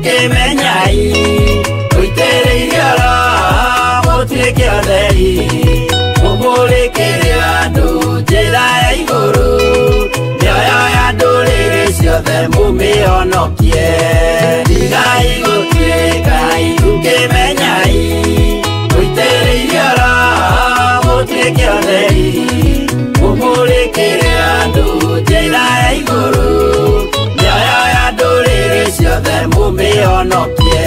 Tukimenyai Tuitereirio Roho mũtuĩke atheri Mũmũrĩkĩre andũ njĩra ya igũrũ Mĩoyo ya ndũrĩrĩ ciothe mũmĩhonokie Tigai gũtuĩka Tukimenyai Tuitereirio Roho mũtuĩke atheri Mũmũrĩkĩre andũ njĩra ya igũrũ Mĩoyo ya ndũrĩrĩ ciothe mũmĩhonokie.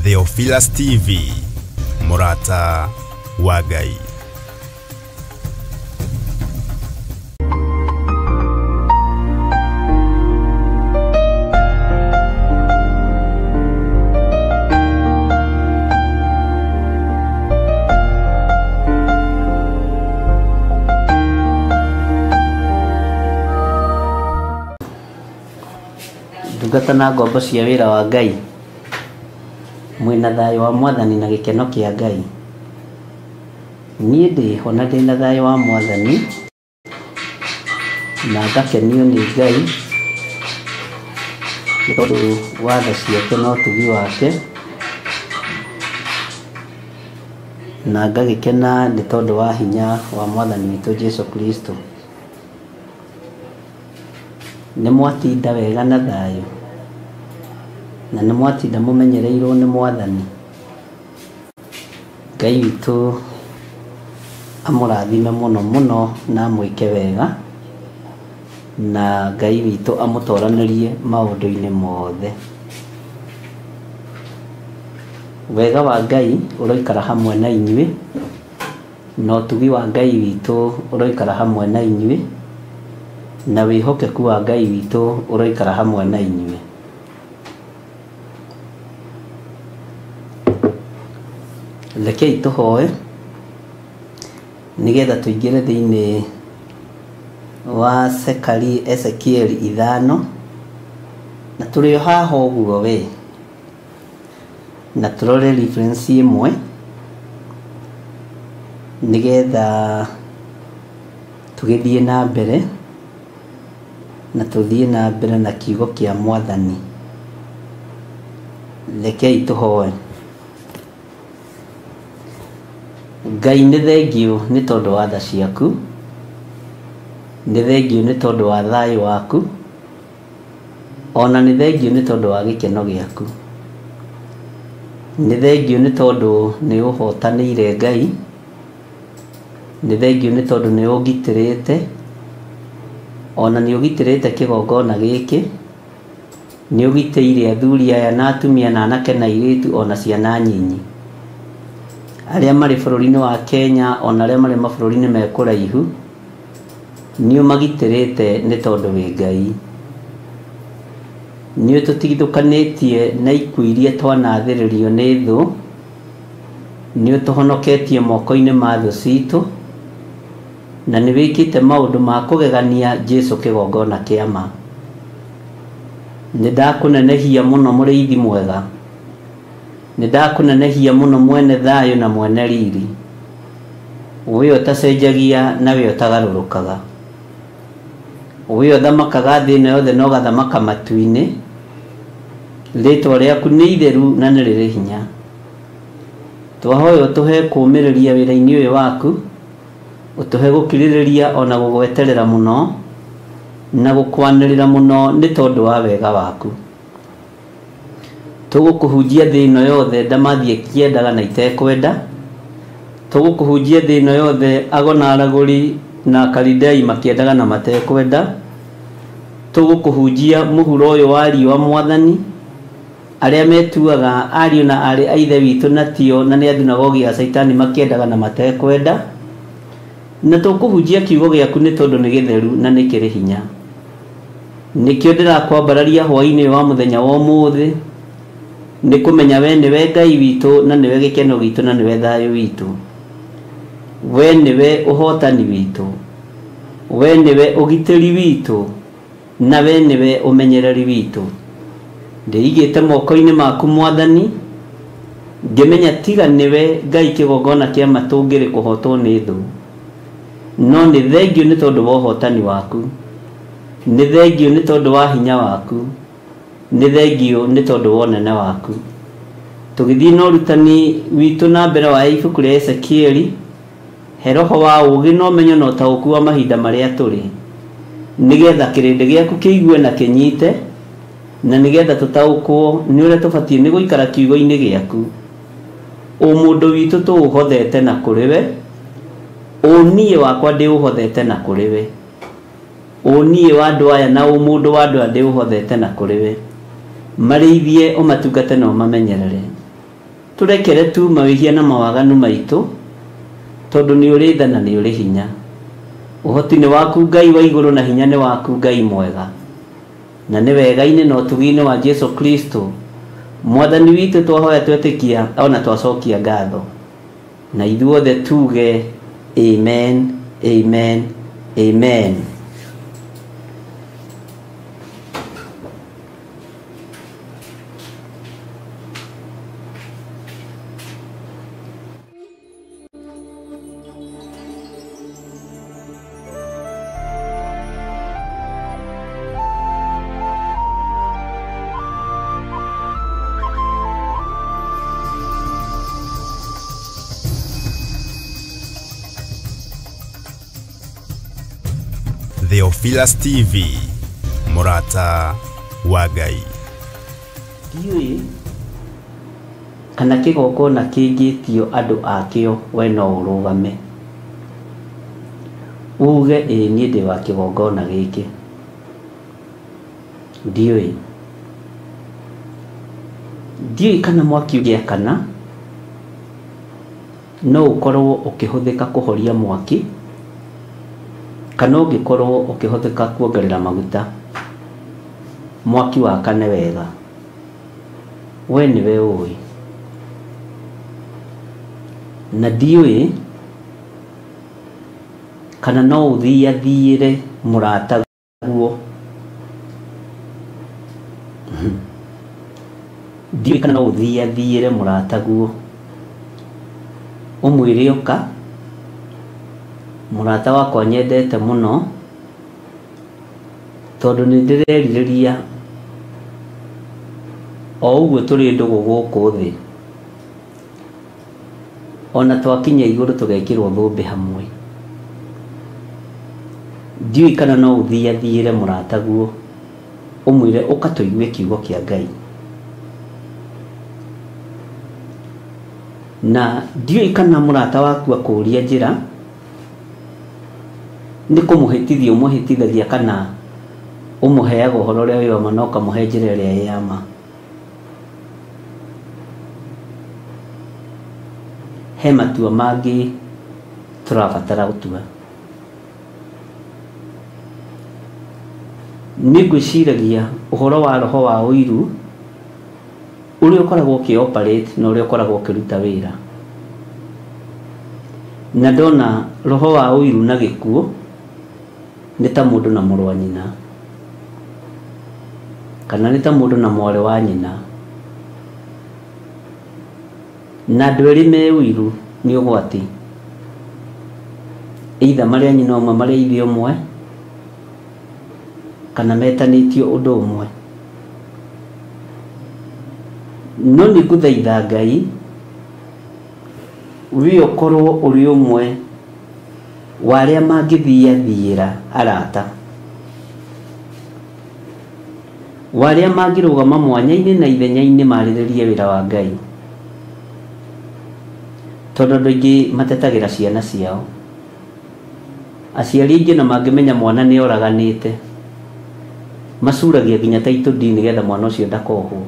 Theophilus TV, Murata wa Ngai. Ndungata na ngombo cia wĩra wa Ngai mwĩna thayũ wa mwathani na gĩkeno kĩa Ngai. Niĩ ndĩho na ndĩna thayũ wa mwathani na ngakenio nĩ Ngai nĩ tondũ wa tha ciake na ũtugi wake, na ngagĩkena nĩ tondũ wa hinya wa mwathani witũ Jesu Kristo. Nĩ mwatinda wega na thayũ na nĩ mwatinda mũmenyereirwo nĩ mwathani. Ngai witũ amũrathime mũno mũno na amwĩke wega, na Ngai witũ amũtoranĩrie maũndũ-inĩ mothe. Wega wa Ngai ũroikara hamwe na inyuĩ, na ũtugi wa Ngai witũ ũroikara hamwe na inyuĩ, na wĩhokeku wa Ngai witũ ũroikara hamwe na inyuĩ. Rekei tũhoe nĩgetha tũingĩre thĩinĩ wa Sekari Ezekieli 5 na tũrĩ o haha ũguo we, na tũrore reference ĩmwe nĩgetha tũgĩthiĩ na mbere na tũthiĩ na mbere na kiugo kĩa mwathani. Rekei tũhoe. Ngai nĩ thengiũ nĩ tondũ wa tha ciaku, nĩ thengiũ nĩ tondũ wa thayũ waku, ona nĩ thengiũ nĩ tondũ wa gĩkeno gĩaku. Nĩ thengiũ nĩ tondũ nĩ ũhotanĩire Ngai, nĩ thengiũ nĩ tondũ nĩ ũngitĩrĩte, ona nĩ ũgitĩrĩte kĩgongona gĩkĩ, nĩ ũgitĩire athuri aya na atumia na anake na airĩtu ona ciana nyinyi arĩa marĩ bũrũri-inĩ wa Kenya ona arĩa marĩ mabũrũri-inĩ me kũraihu, nĩ ũmagitĩrĩte nĩ tondũ wĩ Ngai. Nĩ ũtũtigithũkanĩtie na ikuũ iria twanathĩrĩrio nĩ thũ, nĩ ũtũhonoketie moko-inĩ ma thũ citũ, na nĩ wĩkĩte maũndũ ma kũgegania Jesu kĩgongona kĩa ma. Nĩ ndakũnenehia mũno mũrĩithi mwega, nĩ ndakũnenehia mũno mwene thayũ na mwene riri, we ũtacenjagia na we ũtagarũrũkaga, we ũthamakaga thĩ ĩno yothe na ũgathamaka matu-inĩ. Rĩtwa rĩaku nĩ itheru na nĩ rĩrĩ hinya. Twahoya ũtũhe kũũmĩrĩria wĩra-inĩ ũyũ waku, ũtũhe gũkirĩrĩria ona gũgweterera mũno na gũkwanĩrĩra mũno nĩ tondũ wa wega waku. Tũgũkũhunjia thĩ ĩno yothe ndamathiĩ kĩendaga na itekwenda, tũgũkũhunjia thĩ ĩno yothe ago na aragũri na Akalidei makĩendaga na matekwenda, tũgũkũhunjia mũhuro ũyũ wa riũa mwathani, Arĩa metuaga ariũ na aarĩ a Ithe witũ na tio, na nĩ athunagogi ya Caitani makĩendaga na matekwenda. Na tũkũhunjia kiugo gĩaku nĩ tondũ nĩ gĩtheru na nĩ kĩrĩ hinya. Nĩkĩo ndĩrakwambararia hwaĩ-inĩ wa mũthenya wa ũmũthĩ, nĩ kũmenya we nĩwe Ngai witũ na nĩwe gĩkeno gitũ na nĩwe thayũ witũ. We nĩwe ũhotani witũ, we nĩwe ũgitĩri witũ, na we nĩwe ũmenyereri witũ. Ndĩigĩte moko-inĩ maku Mwathani, ngĩmenya tiga nĩwe Ngai kĩgongona kĩa matũngĩrĩ kũhotwo nĩ thũ. No nĩ thengio nĩ tondũ wa ũhotani waku, nĩ thengio nĩ tondũ wa hinya waku, nĩ thengio nĩ tondũ wa ũnene waku. Tũgĩthiĩ na ũrutani witũ na mbere wa ibuku rĩa Ezekieli, he roho wa ũũgĩ na ũmenyo na ũtaũku wa mahinda marĩa tũrĩ, nĩgetha kĩrĩndĩ gĩaku kĩigue na kĩnyite, na nĩgetha tũtaũkwo nĩ ũrĩa tũbatiĩ nĩ gũikara kiugo-inĩ gĩaku. Ũmũndũ witũ tũũhothete na kũrĩ we, ũniĩ wakwa ndĩũhothete na kũrĩ we, ũniĩ wa andũ aya na ũmũndũ wa andũ aya ndĩũhothete na kũrĩ we. Marĩithie ũmatungate na ũmamenyerere. Tũrekere tu mawĩhia na mawaganu maitũ, tondũ nĩ ũrĩ tha na nĩ ũrĩ hinya. Ũhoti nĩ waku Ngai wa igũrũ na hinya nĩ waku Ngai mwega. Na nĩ wega-inĩ na ũtugi-inĩ wa Jesu Kristo Mwathani witũ twahoya twetĩkia ona twacokia ngatho. Na ithuothe tuge amen, amen, amen. Theophilus TV, mũrata wa Ngai. Ndiũĩ kana kĩgongona kĩngĩtio andũ akĩo we no ũrũgame uge ĩĩ niĩ ndĩ wa kĩgongona gĩkĩ. Ndiũĩ kana mwaki ũngĩakana no ũkorwo ũkĩhũthĩka kũhoria mwaki, kana ũngĩkorwo ũkĩhũthĩka kuongerera maguta mwaki wakane wega. We nĩwe ũĩ. Na ndiũĩ kana no ũthiathiĩre mũrataguo. Ndiũĩ kana no ũthiathiĩre mũrataguo, ũmwĩre ũka, mũrata wakwa nyendete mũno, tondũ nĩ ndĩrerirĩria o ũguo tũrĩ ndũgũ gũkũ thĩ, ona twakinya igũrũ tũgekĩrwo thũmbĩ hamwe. Ndiũĩ kana no ũthiathiĩre mũrataguo, ũmwĩre ũka tũigue kiugo kĩa Ngai. Na ndiũĩ kana mũrata waku akũũria njĩra nĩ kũmũhĩtithia ũmũhĩtithagia, kana ũmũheaga ũhoro ũrĩa wĩ wa ma na ũkamũhe njĩra ĩrĩa ĩ ya ma. He matua mangĩ tũrabatara gũtua. Nĩ ngwĩciragia ũhoro wa roho wa ũiru ũrĩa ũkoragwo ũkĩ-operate na ũrĩa ũkoragwo ũkĩruta wĩra. Na ndona roho wa ũiru na gĩkuũ nĩ ta mũndũ na mũrũ wa nyina, kana nĩ ta mũndũ na mwarĩ wa nyina. Na andũ erĩ me ũiru nĩ ũgwati, either marĩ a nyina ũmwe, marĩ a ithe ũmwe, kana metanĩtio ũndũ ũmwe. No nĩ ngũthaitha Ngai we ũkorwo ũrĩ ũmwe wa arĩa mangĩthiathiĩra arata, wa arĩa mangĩrũgama mwanya-inĩ na ithenya-inĩ marĩrĩrie wĩra wa Ngai. Tondũ andũ aingĩ matetagĩra ciana ciao. Aciari aingĩ na mangĩmenya mwana nĩ oraganĩte, macuragia nginya title deed nĩgetha mwana ũcio ndakohwo.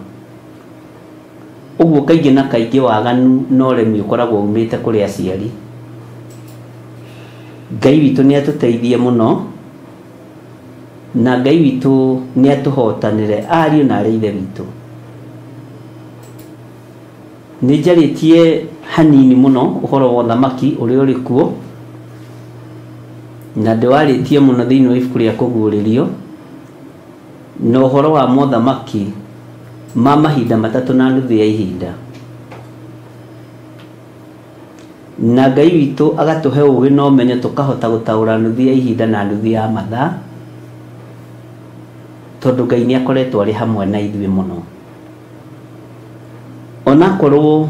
Ũguo kaingĩ na kaingĩ waganu na ũremi ũkoragwo umĩte kũrĩ aciari. Ngai witũ nĩ atũteithie mũno, na Ngai witũ nĩ atũhotanĩre ariũ na arĩ ithe witũ. Nĩ njarĩtie hanini mũno ũhoro wa ũthamaki ũrĩa ũrĩ kuo, na ndĩwarĩtie mũno thĩinĩ wa ibuku rĩa kũguũrĩrio, na ũhoro wa mothamaki ma mahinda matatũ na nuthu ya ihinda. Na Ngai witũ agatũhe ũũgĩ na ũmenyo tũkahota gũtaũra nuthu ya ihinda na nuthu ya mathaa, tondũ Ngai nĩ akoretwo arĩ hamwe na ithuĩ mũno. Onakorwo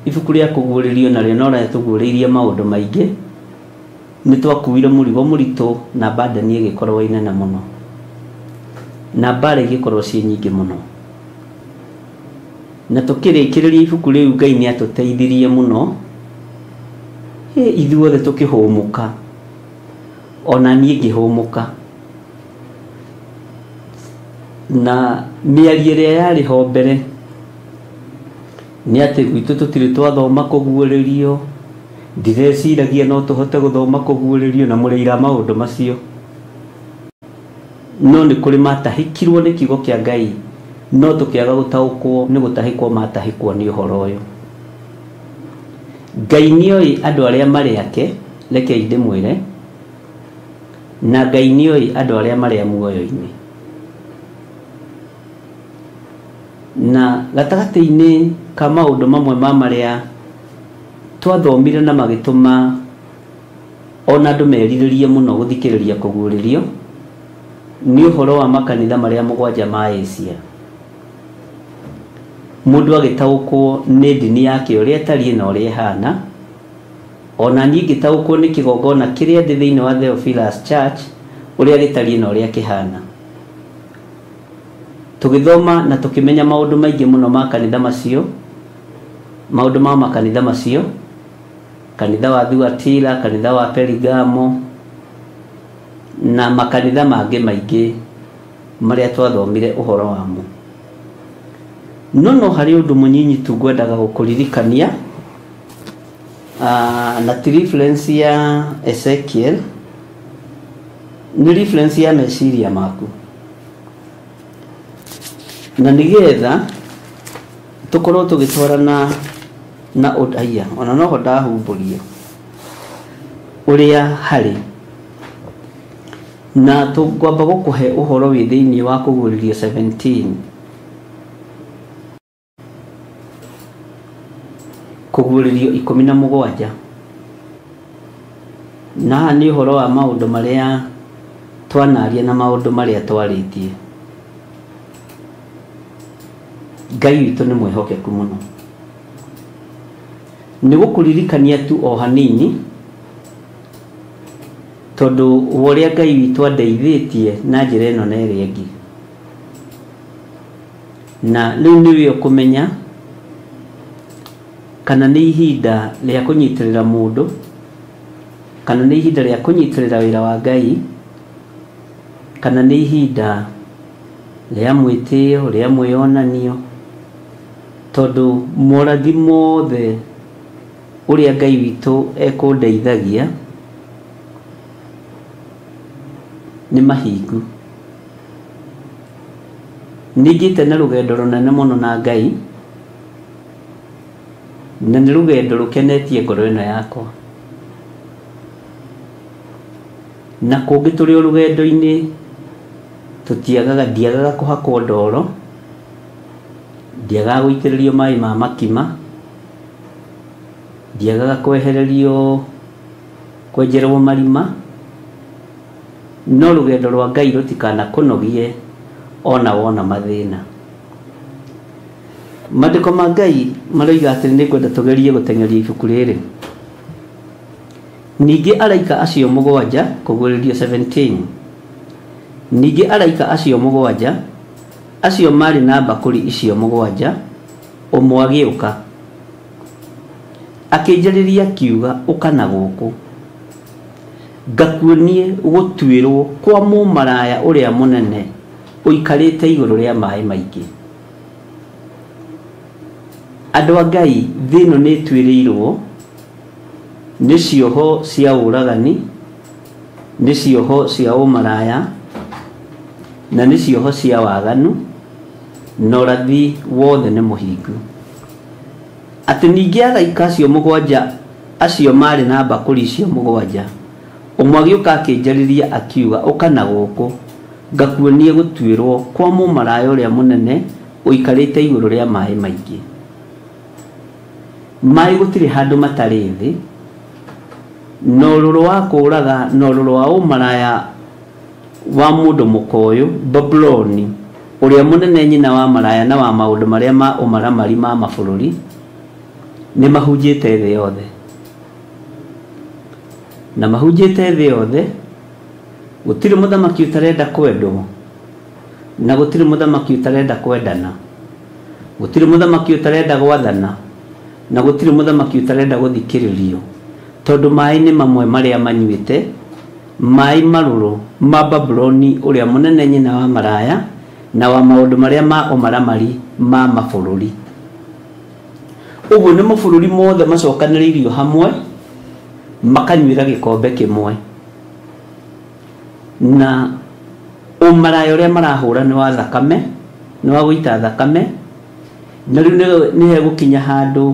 ibuku rĩa kũguũrĩrio narĩo no rĩatũguũrĩirie maũndũ maingĩ, nĩ twakuire mũrigo mũritũ na mbandani ĩgĩkorwo ĩ nene mũno, na mbara igĩkorwo ciĩ nyingĩ mũno. Na tũkĩrĩkĩrĩria ibuku rĩu Ngai nĩ atũteithirie mũno, ithuothe tũkĩhũmũka, ona niĩ ngĩhũmũka. Na mĩario ĩrĩa yarĩ ho mbere nĩ atĩ gwitũ tũtirĩ twathoma kũguũrĩrio, ndireciragia no tũhote gũthoma kũguũrĩrio na mũrĩira maũndũ macio. No nĩ kũrĩ matahĩkirwo nĩ kiugo kĩa Ngai, no tũkĩaga gũtaũkwo nĩ gũtahĩkwo matahĩkwo nĩ ũhoro ũyũ. Ngai nĩoĩ andũ arĩa marĩ ake, rekei ndĩmwĩre, na Ngai nĩoĩ andũ arĩa marĩ a muoyo-inĩ. Na gatagatĩ-inĩ ka maũndũ mamwe ma marĩa twathomire na magĩtũma ona andũ merirĩrie mũno gũthikĩrĩria kũguũrĩrio, nĩ ũhoro wa makanitha marĩa mũgwanja ma Asia. Mũndũ agĩtaũkwo nĩ ndini yake ũrĩa ĩtariĩ na ũrĩa ĩhana, ona niĩ ngĩtaũkwo nĩ kĩgongona kĩrĩa ndĩ thĩinĩ wa Theophilus Church ũrĩa gĩtariĩ na ũrĩa kĩhana. Tũgĩthoma na tũkĩmenya maũndũ maingĩ mũno ma kanitha macio, maũndũ ma makanitha macio, kanitha wa Thuatira, kanitha wa Perigamo, na makanitha mangĩ maingĩ marĩa twathomire ũhoro wamo. No no harĩ ũndũ mũnyinyi tu ngwendaga gũkũririkania, na ti reference ya Ezekiel, nĩ reference ya meciria maku. Na nĩgetha tũkorwo tũgĩtwarana na ũndũ, ona noho ndahumbũria ũrĩa harĩ, na tũngwamba gũkũhe ũhoro wĩ thĩinĩ wa kũguũrĩrio 17, kũguũrĩrio 17. Na haha nĩ ũhoro wa maũndũ marĩa twanaria na maũndũ marĩa twarĩtie. Ngai witũ nĩ mwĩhokeku mũno. Nĩ gũkũririkania tu o hanini, tondũ wa ũrĩa Ngai witũ andeithĩtie na njĩra ĩno na ĩrĩa ĩngĩ. Na rĩu nĩwe ũkũmenya kana nĩ ihinda rĩa kũnyitĩrĩra mũndũ, kana nĩ ihinda rĩa kũnyitĩrĩra wĩra wa Ngai, kana nĩ ihinda rĩa mwĩtĩo, rĩa mwĩyonanio, tondũ morathi mothe ũrĩa Ngai witũ ekũndeithagia nĩ mahingu. Ningĩte na rũgendo rũnene mũno na Ngai, na nĩ rũgendo rũkenetie ngoro ĩno yakwa. Na kũngĩ tũrĩ o rũgendo-inĩ, tũtiagaga, ndiagaga kũhakwo ndoro, ndiagaga gũitĩrĩrio maĩ ma makima, ndiagaga kwehererio, kwenjerwo marima, no rũgendo rwa Ngai rũtikanakũnogie ona wona mathĩna. Maandĩko ma Ngai maroiga atĩ nĩ ngwenda tũgerie gũteng'eria ibuku rĩrĩ. Ningĩ araika acio mũgwanja, kũguũrĩrio 17. Ningĩ araika acio mũgwanja, acio marĩ na mbakũri icio mũgwanja, ũmwe agĩũka akĩnjarĩria akiuga, ũka na gũkũ, ngakuonie gũtuĩrwo kwa mũmaraya ũrĩa mũnene ũikarĩte igũrũ rĩa maĩ maingĩ. Andũ a Ngai, thĩ ĩno nĩ ĩtuĩrĩirwo nĩ cioho cia ũragani, nĩ cioho cia ũmaraya, na nĩ cioho cia waganu, na ũrathi wothe nĩ mũhingu. Atĩ ningĩ araika acio mũgwanja acio marĩ na mbakũri icio mũgwanja, ũmwe agĩũka akĩnjarĩria akiuga, ũka na gũkũ ngakuonie gũtuĩrwo kwa mũmaraya ũrĩa mũnene ũikarĩte igũrũ rĩa maĩ maingĩ. Maĩ gũtirĩ handũ matarĩ thĩ, na ũrũrũ wa kũũraga na ũrũrũ wa ũmaraya wa mũndũ mũkoyũ Babuloni ũrĩa mũnene nyina wa maraya na wa maũndũ marĩa ma ũmaramari ma mabũrũri nĩ mahunjĩte thĩ yothe. Na mahunjĩte thĩ yothe, gũtirĩ mũthamaki ũtarenda kwendwo, na gũtirĩ mũthamaki ũtarenda kwendana, gũtirĩ mũthamaki ũtarenda gwathana, na gũtirĩ mũthamaki ũtarenda gũthikĩrĩrio, tondũ maĩ nĩ mamwe marĩa manyuĩte, maĩ marũrũ ma Babuloni ũrĩa mũnene nyina wa maraya na wa maũndũ marĩa ma ũmaramari ma mabũrũri. Ũguo nĩ mabũrũri mothe macokanĩrĩirio hamwe makanyuĩra gĩkombe kĩmwe, na ũmaraya ũrĩa marahũra nĩ wa thakame, nĩ wa gũita thakame. Na rĩu nĩ hegũkinya handũ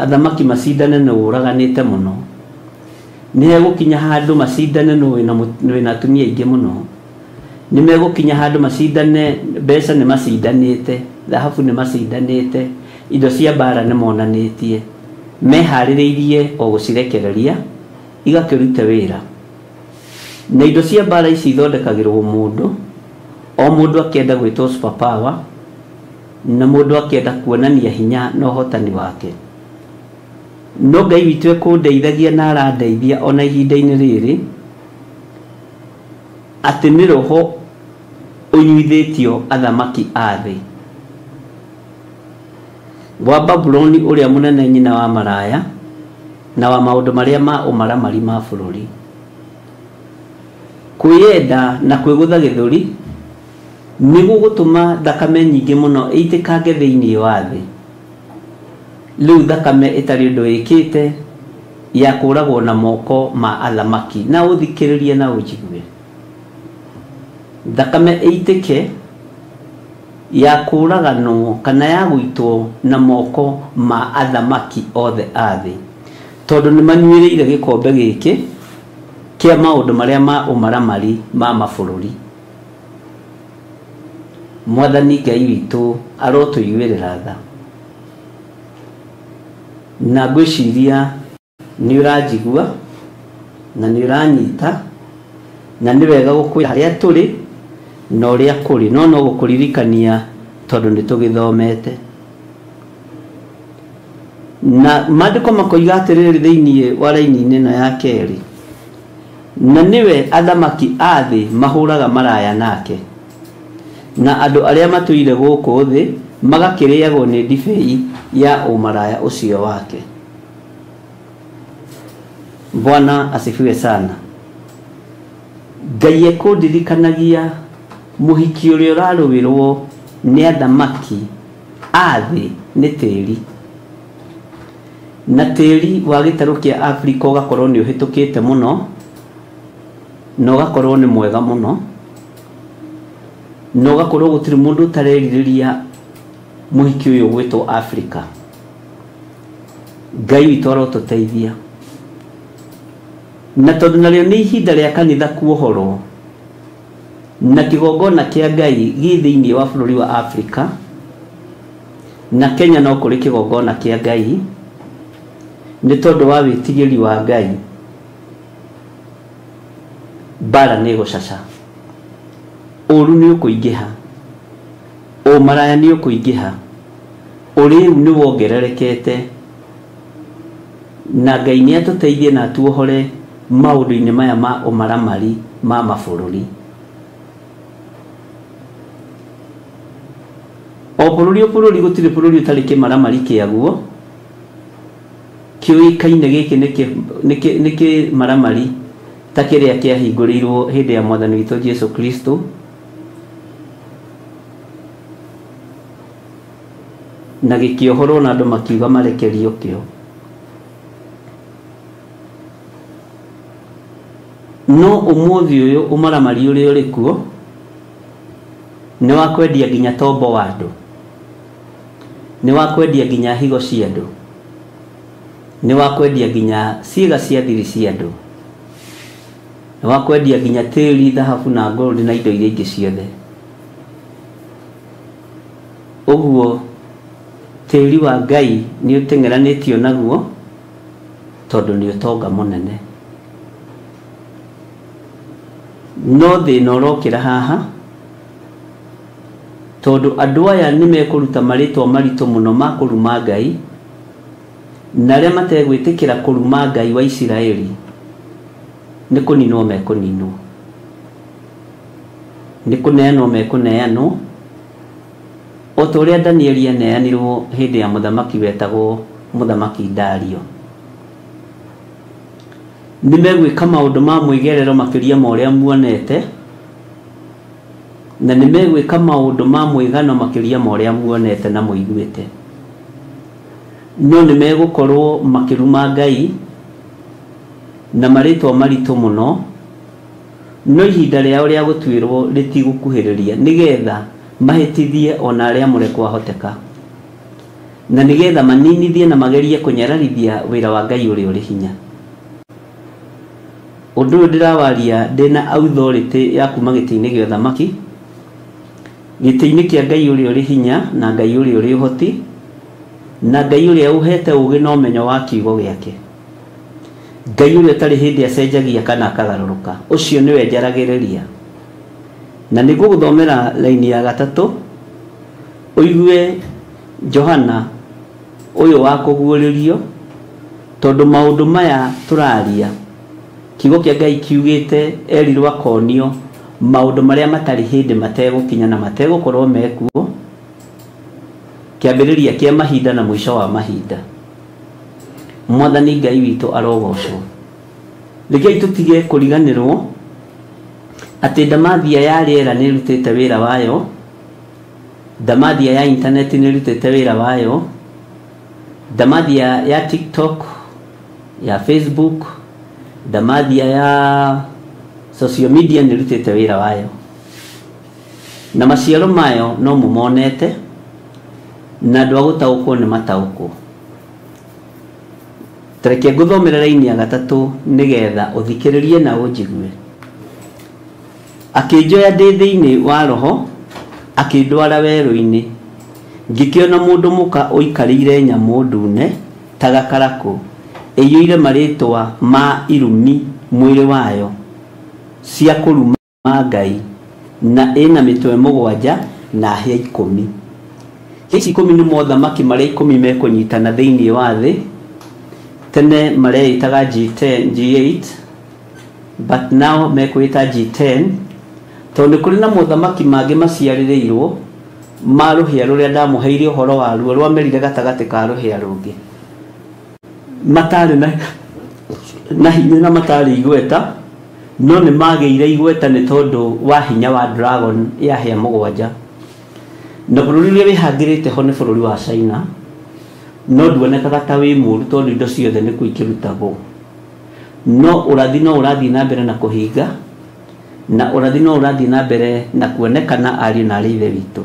athamaki macindane nĩ ũraganĩte mũno, nĩ hegũkinya handũ macindane nĩ wĩna atumia aingĩ mũno, nĩ megũkinya handũ macindane mbeca nĩ macindanĩte, thahabu nĩ macindanĩte, indo cia mbara nĩ monanĩtie, meharĩrĩirie o gũcirekereria igakĩrute wĩra. Na indo cia mbara ici ithondekagĩrwo mũndũ, o mũndũ akĩenda gwĩtwo superpower, na mũndũ akĩenda kuonania hinya na ũhotani wake. No Ngai witũ ekũndeithagia na arandeithia ona ihinda-inĩ rĩrĩ, atĩ nĩ roho ũnyuithĩtio athamaki a thĩ wa Babuloni ũrĩa mũnene nyina wa maraya na wa maũndũ marĩa ma ũmaramari ma bũrũri. Kwĩyenda na kwĩgũtha gĩthũri nĩ gũgũtũma thakame nyingĩ mũno ĩitĩkange thĩinĩ wa thĩ. Rĩu thakame ĩtarĩ ũndũ ĩkĩte ya kũragwo na moko ma athamaki, na ũthikĩrĩrie na ũnjigue. Thakame ĩitĩke ya kũraganwo kana ya gũitwo na moko ma athamaki othe a thĩ, tondũ nĩ manyuĩrĩire gĩkombe gĩkĩ kĩa maũndũ marĩa ma ũmaramari ma mabũrũri. Mwathani Ngai witũ arotũiguĩrĩra tha, na ngwĩciria nĩ ũranjigua na nĩ ũranyita, na nĩ wega gũkwĩra harĩa tũrĩ na ũrĩa kũrĩ, no no gũkũririkania tondũ nĩ tũgĩthomete. Na maandĩko makoiga atĩrĩrĩ thĩinĩ wa raini-inĩ ĩno ya kerĩ, na nĩwe athamaki a thĩ mahũraga maraya nake, na andũ arĩa matũire gũkũ thĩ magakĩrĩagwo nĩ ndibei ya ũmaraya ũcio wake. Bwana asifiwe sana. Ngai ekũndirikanagia mũhiki ũrĩa ũrarũĩrwo nĩ athamaki a thĩ nĩ tĩri, na tĩri wa gĩtarũ kĩa Afrika ũgakorwo nĩ ũhĩtũkĩte mũno na ũgakorwo nĩ mwega mũno, na ũgakorwo gũtirĩ mũndũ ũtarerirĩria mũhiki ũyũ ũgwĩtwo Afrika. Ngai witũ arotũteithia. Na tondũ narĩo nĩ ihinda rĩa kanitha kuohorwo na kĩgongona kĩa Ngai gĩ thĩinĩ wa bũrũri wa Afrika, na Kenya no kũrĩ kĩgongona kĩa Ngai, nĩ tondũ wa wĩtigĩri wa Ngai mbara nĩ ĩgũcaca, ũru nĩ ũkũingĩha, ũmaraya nĩ ũkũingĩha, ũrĩu nĩ wongererekete, na Ngai nĩ atũteithie na atuohore maũndũ-inĩ maya ma ũmaramari ma mabũrũri. O bũrũri o bũrũri gũtirĩ bũrũri ũtarĩ kĩmaramari kĩaguo kĩũĩkaine gĩkĩ nĩ kĩmaramari ta kĩrĩa kĩahingũrĩirwo hĩndĩ ya mwathani witũ Jesu Kristo. na gĩkĩohorwo na andũ makiuga marekerio kĩo. No ũmũthĩ ũyũ ũmaramari ũrĩa ũrĩ kuo nĩ wa kwendia nginya tombo wa andũ, nĩ wa kwendia nginya higo cia andũ, nĩ wa kwendia nginya ciĩga cia thiri cia andũ, nĩ wa kwendia nginya tĩri, thahabu na gold na indo iria ingĩ ciothe. Ũguo tĩri wa Ngai nĩ ũteng'eranĩtio naguo tondũ nĩ ũtonga mũnene. No thĩna ũrokĩra haha tondũ andũ aya nĩ mekũruta marĩtwa maritũ mũno ma kũruma Ngai, na arĩa mategwĩtĩkĩra kũruma Ngai wa Isiraeli nĩ kũninwo mekũninwo, nĩ kũneanwo mekũneanwo, o ta ũrĩa Danieli aneanirwo hĩndĩ ya mũthamaki wetagwo mũthamaki Dario. Nĩ megwĩka maũndũ ma mwĩgerero makĩria ma ũrĩa muonete, na nĩ megwĩka maũndũ ma mwĩgano makĩria ma ũrĩa muonete na mũiguĩte. No nĩ megũkorwo makĩruma Ngai na marĩtwa maritũ mũno, no ihinda rĩao rĩa gũtuĩrwo rĩtigũkuhĩrĩria, nĩgetha mahĩtithie ona arĩa mũre kwahoteka, na nĩgetha maninithie na magerie kũnyararithia wĩra wa Ngai ũrĩa ũrĩ hinya. Ũndũ ũyũ ndĩrawaria ndĩna authority ya kuma gĩtĩ-inĩ gĩa ũthamaki, gĩtĩ-inĩ kĩa Ngai ũrĩa ũrĩ hinya na Ngai ũrĩa ũrĩ ũhoti, na Ngai ũrĩa ũhete ũũgĩ na ũmenyo wa kiugo gĩake, Ngai ũrĩa ũtarĩ hĩndĩ acenjagia kana akagarũrũka, ũcio nĩwe njaragĩrĩria. Na nĩ ngũgũthomera laini ya gatatũ ũigue Johana ũyũ wa kũguũrĩrio, tondũ maũndũ maya tũraria kiugo kĩa Ngai kiugĩte erirwo akonio maũndũ marĩa matarĩ hĩndĩ mategũkinya na mategũkorwo mekuo, kĩambĩrĩria kĩa mahinda na mũico wa mahinda. Mwathani Ngai witũ arogocwo. Rekei tũtige kũriganĩrwo atĩ ndamathia ya rĩera nĩ ĩrutĩte wĩra wayo, ndamathia ya intaneti nĩ ĩrutĩte wĩra wayo, ndamathia ya TikTok, ya Facebook, ndamathia ya social media nĩ ĩrutĩte wĩra wayo, na maciaro mayo no mũmonete, na andũ a gũtaũkwo nĩ mataũkwo. Tareke ngũthomere raini ya gatatũ nĩgetha ũthikĩrĩrie na ũnjigue. Akĩnjoya ndĩ thĩinĩ wa roho, akĩndwara werũ-inĩ, ngĩkĩona mũndũ mũka ũikarĩire nyamũ ndune ta gakarakũ, ĩiyũire marĩtwa ma irumi mwĩrĩ wayo, cia kũruma Ngai, na ĩna mĩtwe 7 na hĩa 10. Ici 10 nĩ mothamaki marĩa 10 mekũnyitana thĩinĩ wa thĩ. Tene mareĩtaga G10, G8, but now mekwĩta G10, tondũ nĩ kũrĩ na mothamaki mangĩ maciarĩrĩirwo ma rũhĩa rũrĩa ndamũheire ũhoro waruo rwamerire gatagatĩ ka rũhĩa rũngĩ, matarĩ na hinya na matarĩ igweta, no nĩ magĩire igweta nĩ tondũ wa hinya wa dragon ya hĩa 7. Na bũrũri ũrĩa wĩhangĩrĩte ho nĩ bũrũri wa China, no nduonekaga ta wĩ mũũru tondũ indo ciothe nĩkuo ikĩrutagwo. No ũrathi no ũrathiĩ na mbere na kũhinga, na ũrathi no ũrathiĩ na mbere na kuonekana ariũ na arĩ ithe witũ.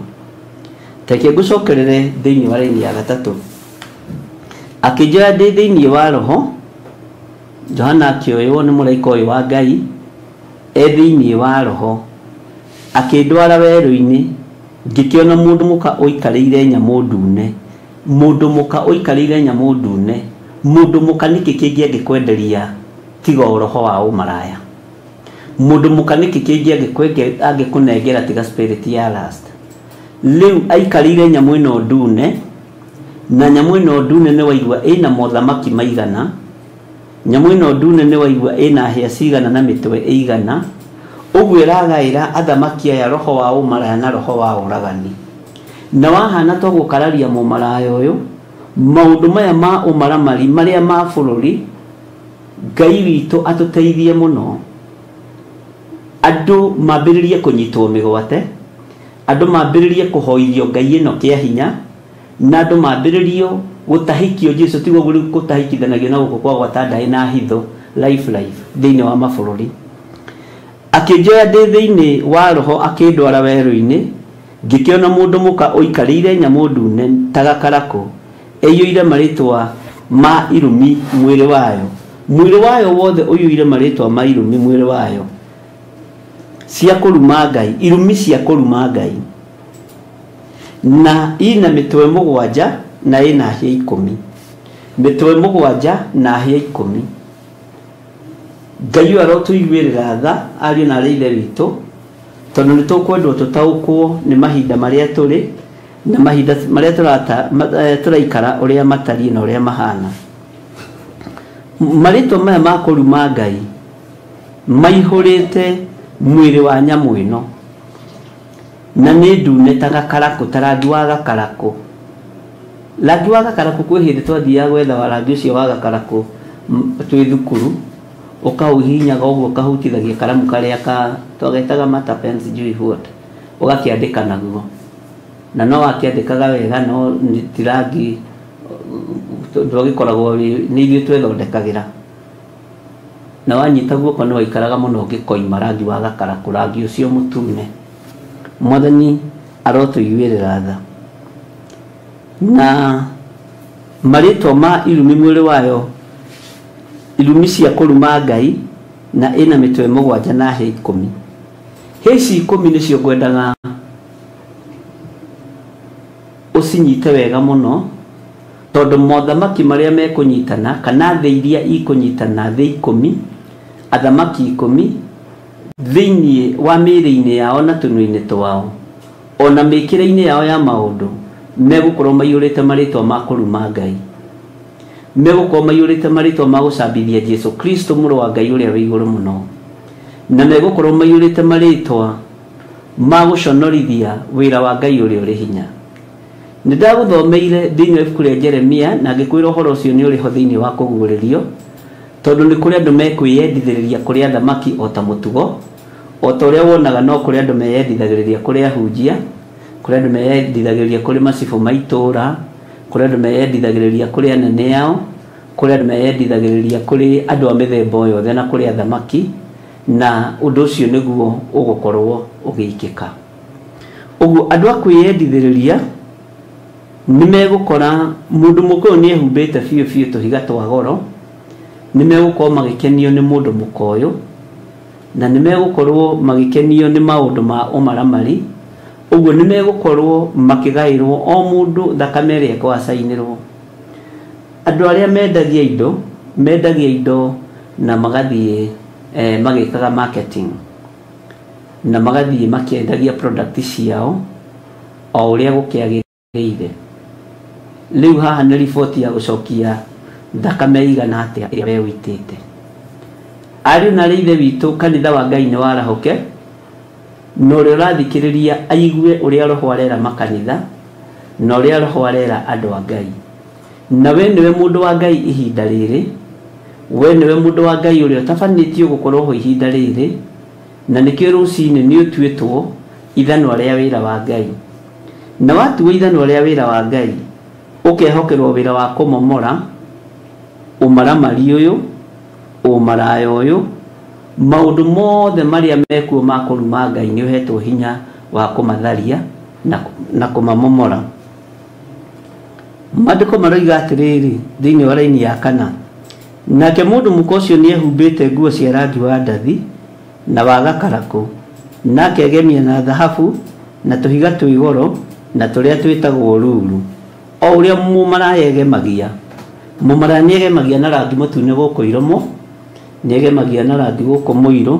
Reke ngũcokerere thĩinĩ wa raini ya gatatũ. Akĩnjoya ndĩ thĩinĩ wa roho, Johana akĩoywo nĩ mũraika ũyũ wa Ngai e thĩinĩ wa roho, akĩndwara werũ-inĩ, ngĩkĩona mũndũ mũka ũikarĩire nyamũ ndune. Mũndũ mũka ũikarĩire nyamũ ndune. Mũndũ mũka nĩkĩ kĩngĩ angĩkwenderia tiga o roho wa ũmaraya? Mũndũ mũka nĩkĩ kĩngĩ angĩkũnengera tiga spirit ya lust? Rĩu aikarĩire nyamũ ĩno ndune, na nyamũ ĩno ndune nĩ waigua ĩna mothamaki maigana, nyamũ ĩno ndune nĩ waigua ĩna hĩa cigana na mĩtwe ĩigana, ũguo ĩragaĩra athamaki aya roho wa ũmaraya na roho wa ũragani. Na wahana to gũkararia mũmaraya ũyũ, maũndũ maya ma ũmaramari marĩa ma bũrũri, Ngai witũ atũteithie mũno. Andũ mambĩrĩrie kũnyitwo mĩgwate, andũ mambĩrĩrie kũhoithio Ngai ĩno kĩa hinya, Na andũ mambĩrĩrio gũtahikio Jesu tiguo gũtahikithanagio na gũkũ kwa gwata ndaĩ na hitho life thĩinĩ wa mabũrũri. Akĩnjoya ndĩ thĩinĩ wa roho akĩndwara werũ-inĩ, ngĩkĩona mũndũ mũka ũikarĩire nyamũ ndune ta gakarakũ, ĩiyũire marĩtwa ma irumi mwĩrĩ wayo. Mwĩrĩ wayo wothe ũiyũire marĩtwa ma irumi mwĩrĩ wayo, cia kũruma Ngai, irumi cia kũruma Ngai. Na ina mĩtwe 7 na ina hĩa 10. Mĩtwe 7 na hĩa 10. Ngai arotũiguĩrĩra tha ariũ na arĩa ithe witũ, tondũ nĩ tũkwendwo tũtaũkwo nĩ mahinda marĩa tũrĩ na mahinda marĩa tũraikara ũrĩa matariĩ na ũrĩa mahana. Marĩtwa maya ma kũruma Ngai maihũrĩte mwĩrĩ wa nyamũ ĩno, na nĩ ndune ta gakarakũ, ta rangi wa gakarakũ. Rangi wa gakarakũ kwĩ hĩndĩ twathiaga gwetha wa rangi ũcio wa gakarakũ twĩ thukuru, ũkaũhihinyaga ũguo ũkahutithagia karamu karĩa ka twagetaga mata pen sijui what, ũgakĩandĩka naguo, na no wakĩandĩkaga wega, no ti rangi ndwagĩkoragwo nĩ ithuĩ twethondekagĩra. Na wanyita guoko nĩ waikaraga mũno ũngĩkoima rangi wa gakarakũ, rangi ũcio mũtune. Mwathani arotũiguĩrĩra tha. Na marĩtwa ma irumi mwĩrĩ wayo, irumi cia kũruma Ngai, na ĩna mĩtwe 7 na hĩa 10. Hĩa ici 10 nĩcio ngwendaga ũcinyite wega mũno, tondũ mothamaki marĩa mekũnyitana kana thĩ iria ikũnyitana, thĩ 10, athamaki 10 thĩinĩ wa mĩĩrĩ-inĩ yao na tũnua-inĩ twao, ona mĩkĩre-inĩ yao ya maũndũ, megũkorwo maiyũrĩte marĩtwa ma kũruma Ngai, megũkorwo maiyũrĩte marĩtwa ma gũcambithia Jesu Kristo mũrũ wa Ngai ũrĩa wĩ igũrũ mũno, na megũkorwo maiyũrĩte marĩtwa ma gũconorithia wĩra wa Ngai ũrĩa ũrĩ hinya. Nĩ ndagũthomeire thĩinĩ wa ibuku rĩa Jeremia na ngĩkwĩra ũhoro ũcio nĩ ũrĩ ho thĩinĩ wa kũguũrĩrio, tondũ nĩ kũrĩ andũ mekwĩyendithĩrĩria kũrĩ athamaki o ta mũtugo, o ta ũrĩa wonaga no kũrĩ andũ meyendithagĩrĩria kũrĩ ahunjia, kũrĩ andũ meyendithagĩrĩria kũrĩ macibũ ma itũũra, kũrĩ andũ meyendithagĩrĩria kũrĩ anene ao, kũrĩ andũ meyendithagĩrĩria kũrĩ andũ a mĩthemba o yothe na kũrĩ athamaki, na ũndũ ũcio nĩguo ũgũkorwo ũgĩkĩka. Ũguo andũ a kwĩyendithĩrĩria nĩ megũkora mũndũ mũka ũyũ nĩ ehumbĩte biũ biũ tũhiga twa goro, nĩ megũkorwo magĩkenio nĩ mũndũ mũka ũyũ, na nĩ megũkorwo magĩkenio nĩ maũndũ ma ũmaramari. Ũguo nĩ megũkorwo makĩgaĩrwo o mũndũ thakame ĩrĩa ĩkwacainĩrwo. Andũ arĩa mendagia indo na magathiĩ magĩkaga marketing, na magathiĩ makĩendagia product ciao o ũrĩa gũkĩagĩrĩire. Rĩu haha nĩ riboti ya gũcokia thakame igana atĩa ĩrĩa we ũitĩte. Ariũ na arĩ ithe witũ, kanitha wa Ngai nĩ warahũke, na ũrĩa ũrathikĩrĩria aigue ũrĩa roho arera makanitha na ũrĩa roho arera andũ a Ngai. Na we nĩwe mũndũ wa Ngai ihinda rĩrĩ, we nĩwe mũndũ wa Ngai ũrĩa ũtabanĩtio gũkorwo ho ihinda rĩrĩ, na nĩkĩo rũcinĩ nĩ ũtuĩtwo ithanwa rĩa wĩra wa Ngai. Na watuo ithanwa rĩa wĩra wa Ngai, ũkehokerwo wĩra wa kũmomora ũmaramari ũyũ, ũmaraya ũyũ, maũndũ mothe marĩa mekuo ma kũruma Ngai nĩ ũhetwo hinya wa kũmatharia na kũmamomora. Maandĩko maroiga atĩrĩrĩ thĩinĩ wa raini ya 4, nake mũndũ mũka ũcio nĩ ehumbĩte nguo cia rangi wa ndathi na wa gakarakũ, na akegemia na thahabu na tũhiga twĩ goro na tũrĩa twĩtagwo ruru, o ũrĩa mũmaraya egemagia. Mũmaraya nĩ egemagia na rangi mũtune gũkũ iromo, nĩ egemagia na rangi gũkũ mũirũ,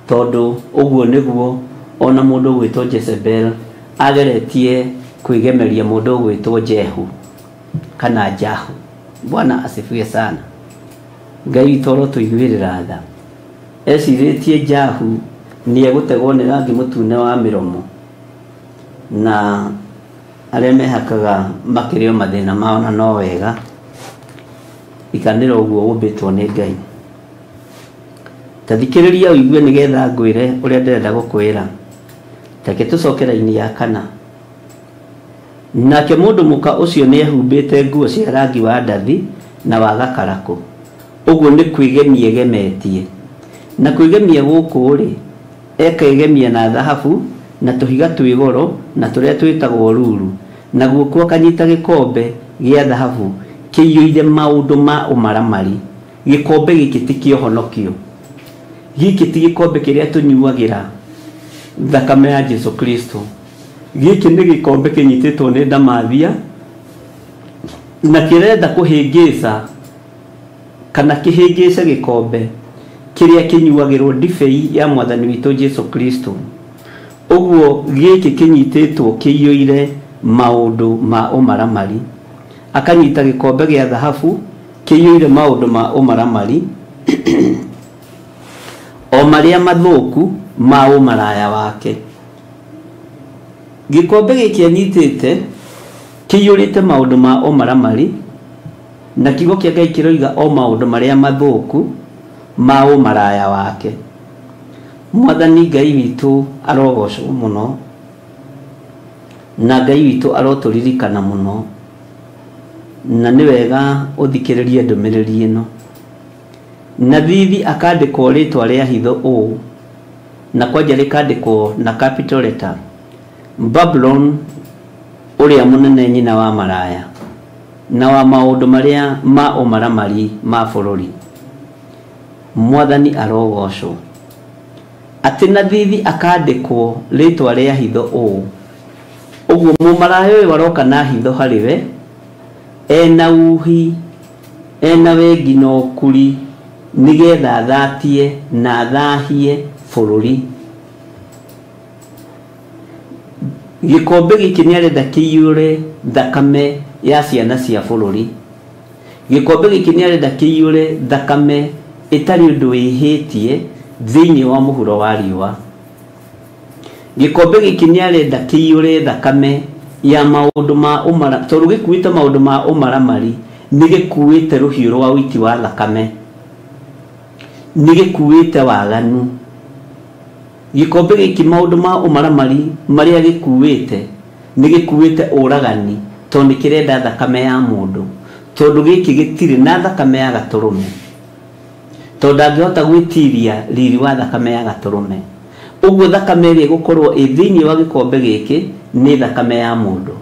tondũ ũguo nĩguo ona mũndũ ũgwĩtwo Jezebel ageretie kwĩgemeria mũndũ ũgwĩtwo Jehu kana Jahu. Bwana asifiwe sana. Ngai witũ arotũiguĩrĩra tha. Ecirĩtie Jahu nĩ egũtegwo nĩ rangi mũtune wa mĩromo, na arĩa mehakaga makĩrĩ o mathĩna mao, na no wega ikanĩra ũguo ũmbĩtwo nĩ Ngai. Ta thikĩrĩria ũigue nĩgetha ngwĩre ũrĩa ndĩrenda gũkwĩra. Reke tũcoke raini ya 4. Nake mũndũ mũka ũcio nĩehumbĩte nguo cia rangi wa ndathi na wa gakarakũ, ũguo nĩ kwĩgemia egemetie. Na kwĩgemia gũkũ rĩ, ekegemia na thahabu na tũhiga twĩ goro na tũrĩa twĩtagwo ruru, na guoko akanyita gĩkombe gĩa thahabu kĩiyũire maũndũ ma ũmaramari. Gĩkombe gĩkĩ ti kĩa ũhonokio, gĩkĩ ti gĩkombe kĩrĩa tũnyuagĩra thakame ya Jesu Kristo. Gĩkĩ nĩ gĩkombe kĩnyitĩtwo nĩ ndamathia na kĩrenda kũhĩngĩca kana kĩhĩngĩce gĩkombe kĩrĩa kĩnyuagĩrwo ndibei ya mwathani witũ Jesu Kristo. Ũguo gĩkĩ kĩnyitĩtwo kĩiyũire maũndũ ma ũmaramari. Akanyita gĩkombe gĩa thahabu kĩiyũire maũndũ ma ũmaramari o marĩa mathũku ma ũmaraya wake. Gĩkombe gĩkĩ anyitĩte kĩiyũrĩte maũndũ ma ũmaramari, na kiugo kĩa Ngai kĩroiga o maũndũ marĩa mathũku ma ũmaraya wake. Mwathani Ngai witũ arogocwo mũno, na Ngai witũ arotũririkana mũno, na nĩ wega ũthikĩrĩrie ndũmĩrĩri ĩno. Na thithi akandĩkwo rĩtwa rĩa hitho ũũ, na kwanja rĩkandĩkwo na capital letter, Babylon ũrĩa mũnene, nyina wa maraya na wa maũndũ marĩa ma ũmaramari ma bũrũri. Mwathani arogocwo. Atĩ na thithi akandĩkwo rĩtwa rĩa hitho ũũ, ũguo mũmaraya ũyũ aroka na hitho harĩ we, ena uhi, ena wengi na ũkuri, nĩgetha athatie na athahie bũrũri. Gĩkombe gĩkĩ nĩarenda kĩiyũre thakame ya ciana cia bũrũri. Gĩkombe gĩkĩ nĩarenda kĩiyũre thakame ĩtarĩ ũndũ wĩhĩtie thĩinĩ wa mũhuro wa riũa. Gĩkombe gĩkĩ nĩarenda kĩiyũre thakame ya maũndũ ma ũmara, tondũ gĩkuĩte maũndũ ma ũmaramari, nĩ gĩkuĩte rũhiũ rwa ũiti wa thakame, nĩ gĩkuĩte waganu. Gĩkombe gĩkĩ maũndũ ma ũmaramari marĩa gĩkuĩte nĩ gĩkuĩte ũragani, tondũ nĩ kĩrenda thakame ya mũndũ, tondũ gĩkĩ gĩtirĩ na thakame ya gatũrũme, tondũ ndangĩhota gwĩtiria riri wa thakame ya gatũrũme. Ũguo thakame ĩrĩa ĩgũkorwo ĩ thĩinĩ wa gĩkombe gĩkĩ nĩ thakame ya mũndũ,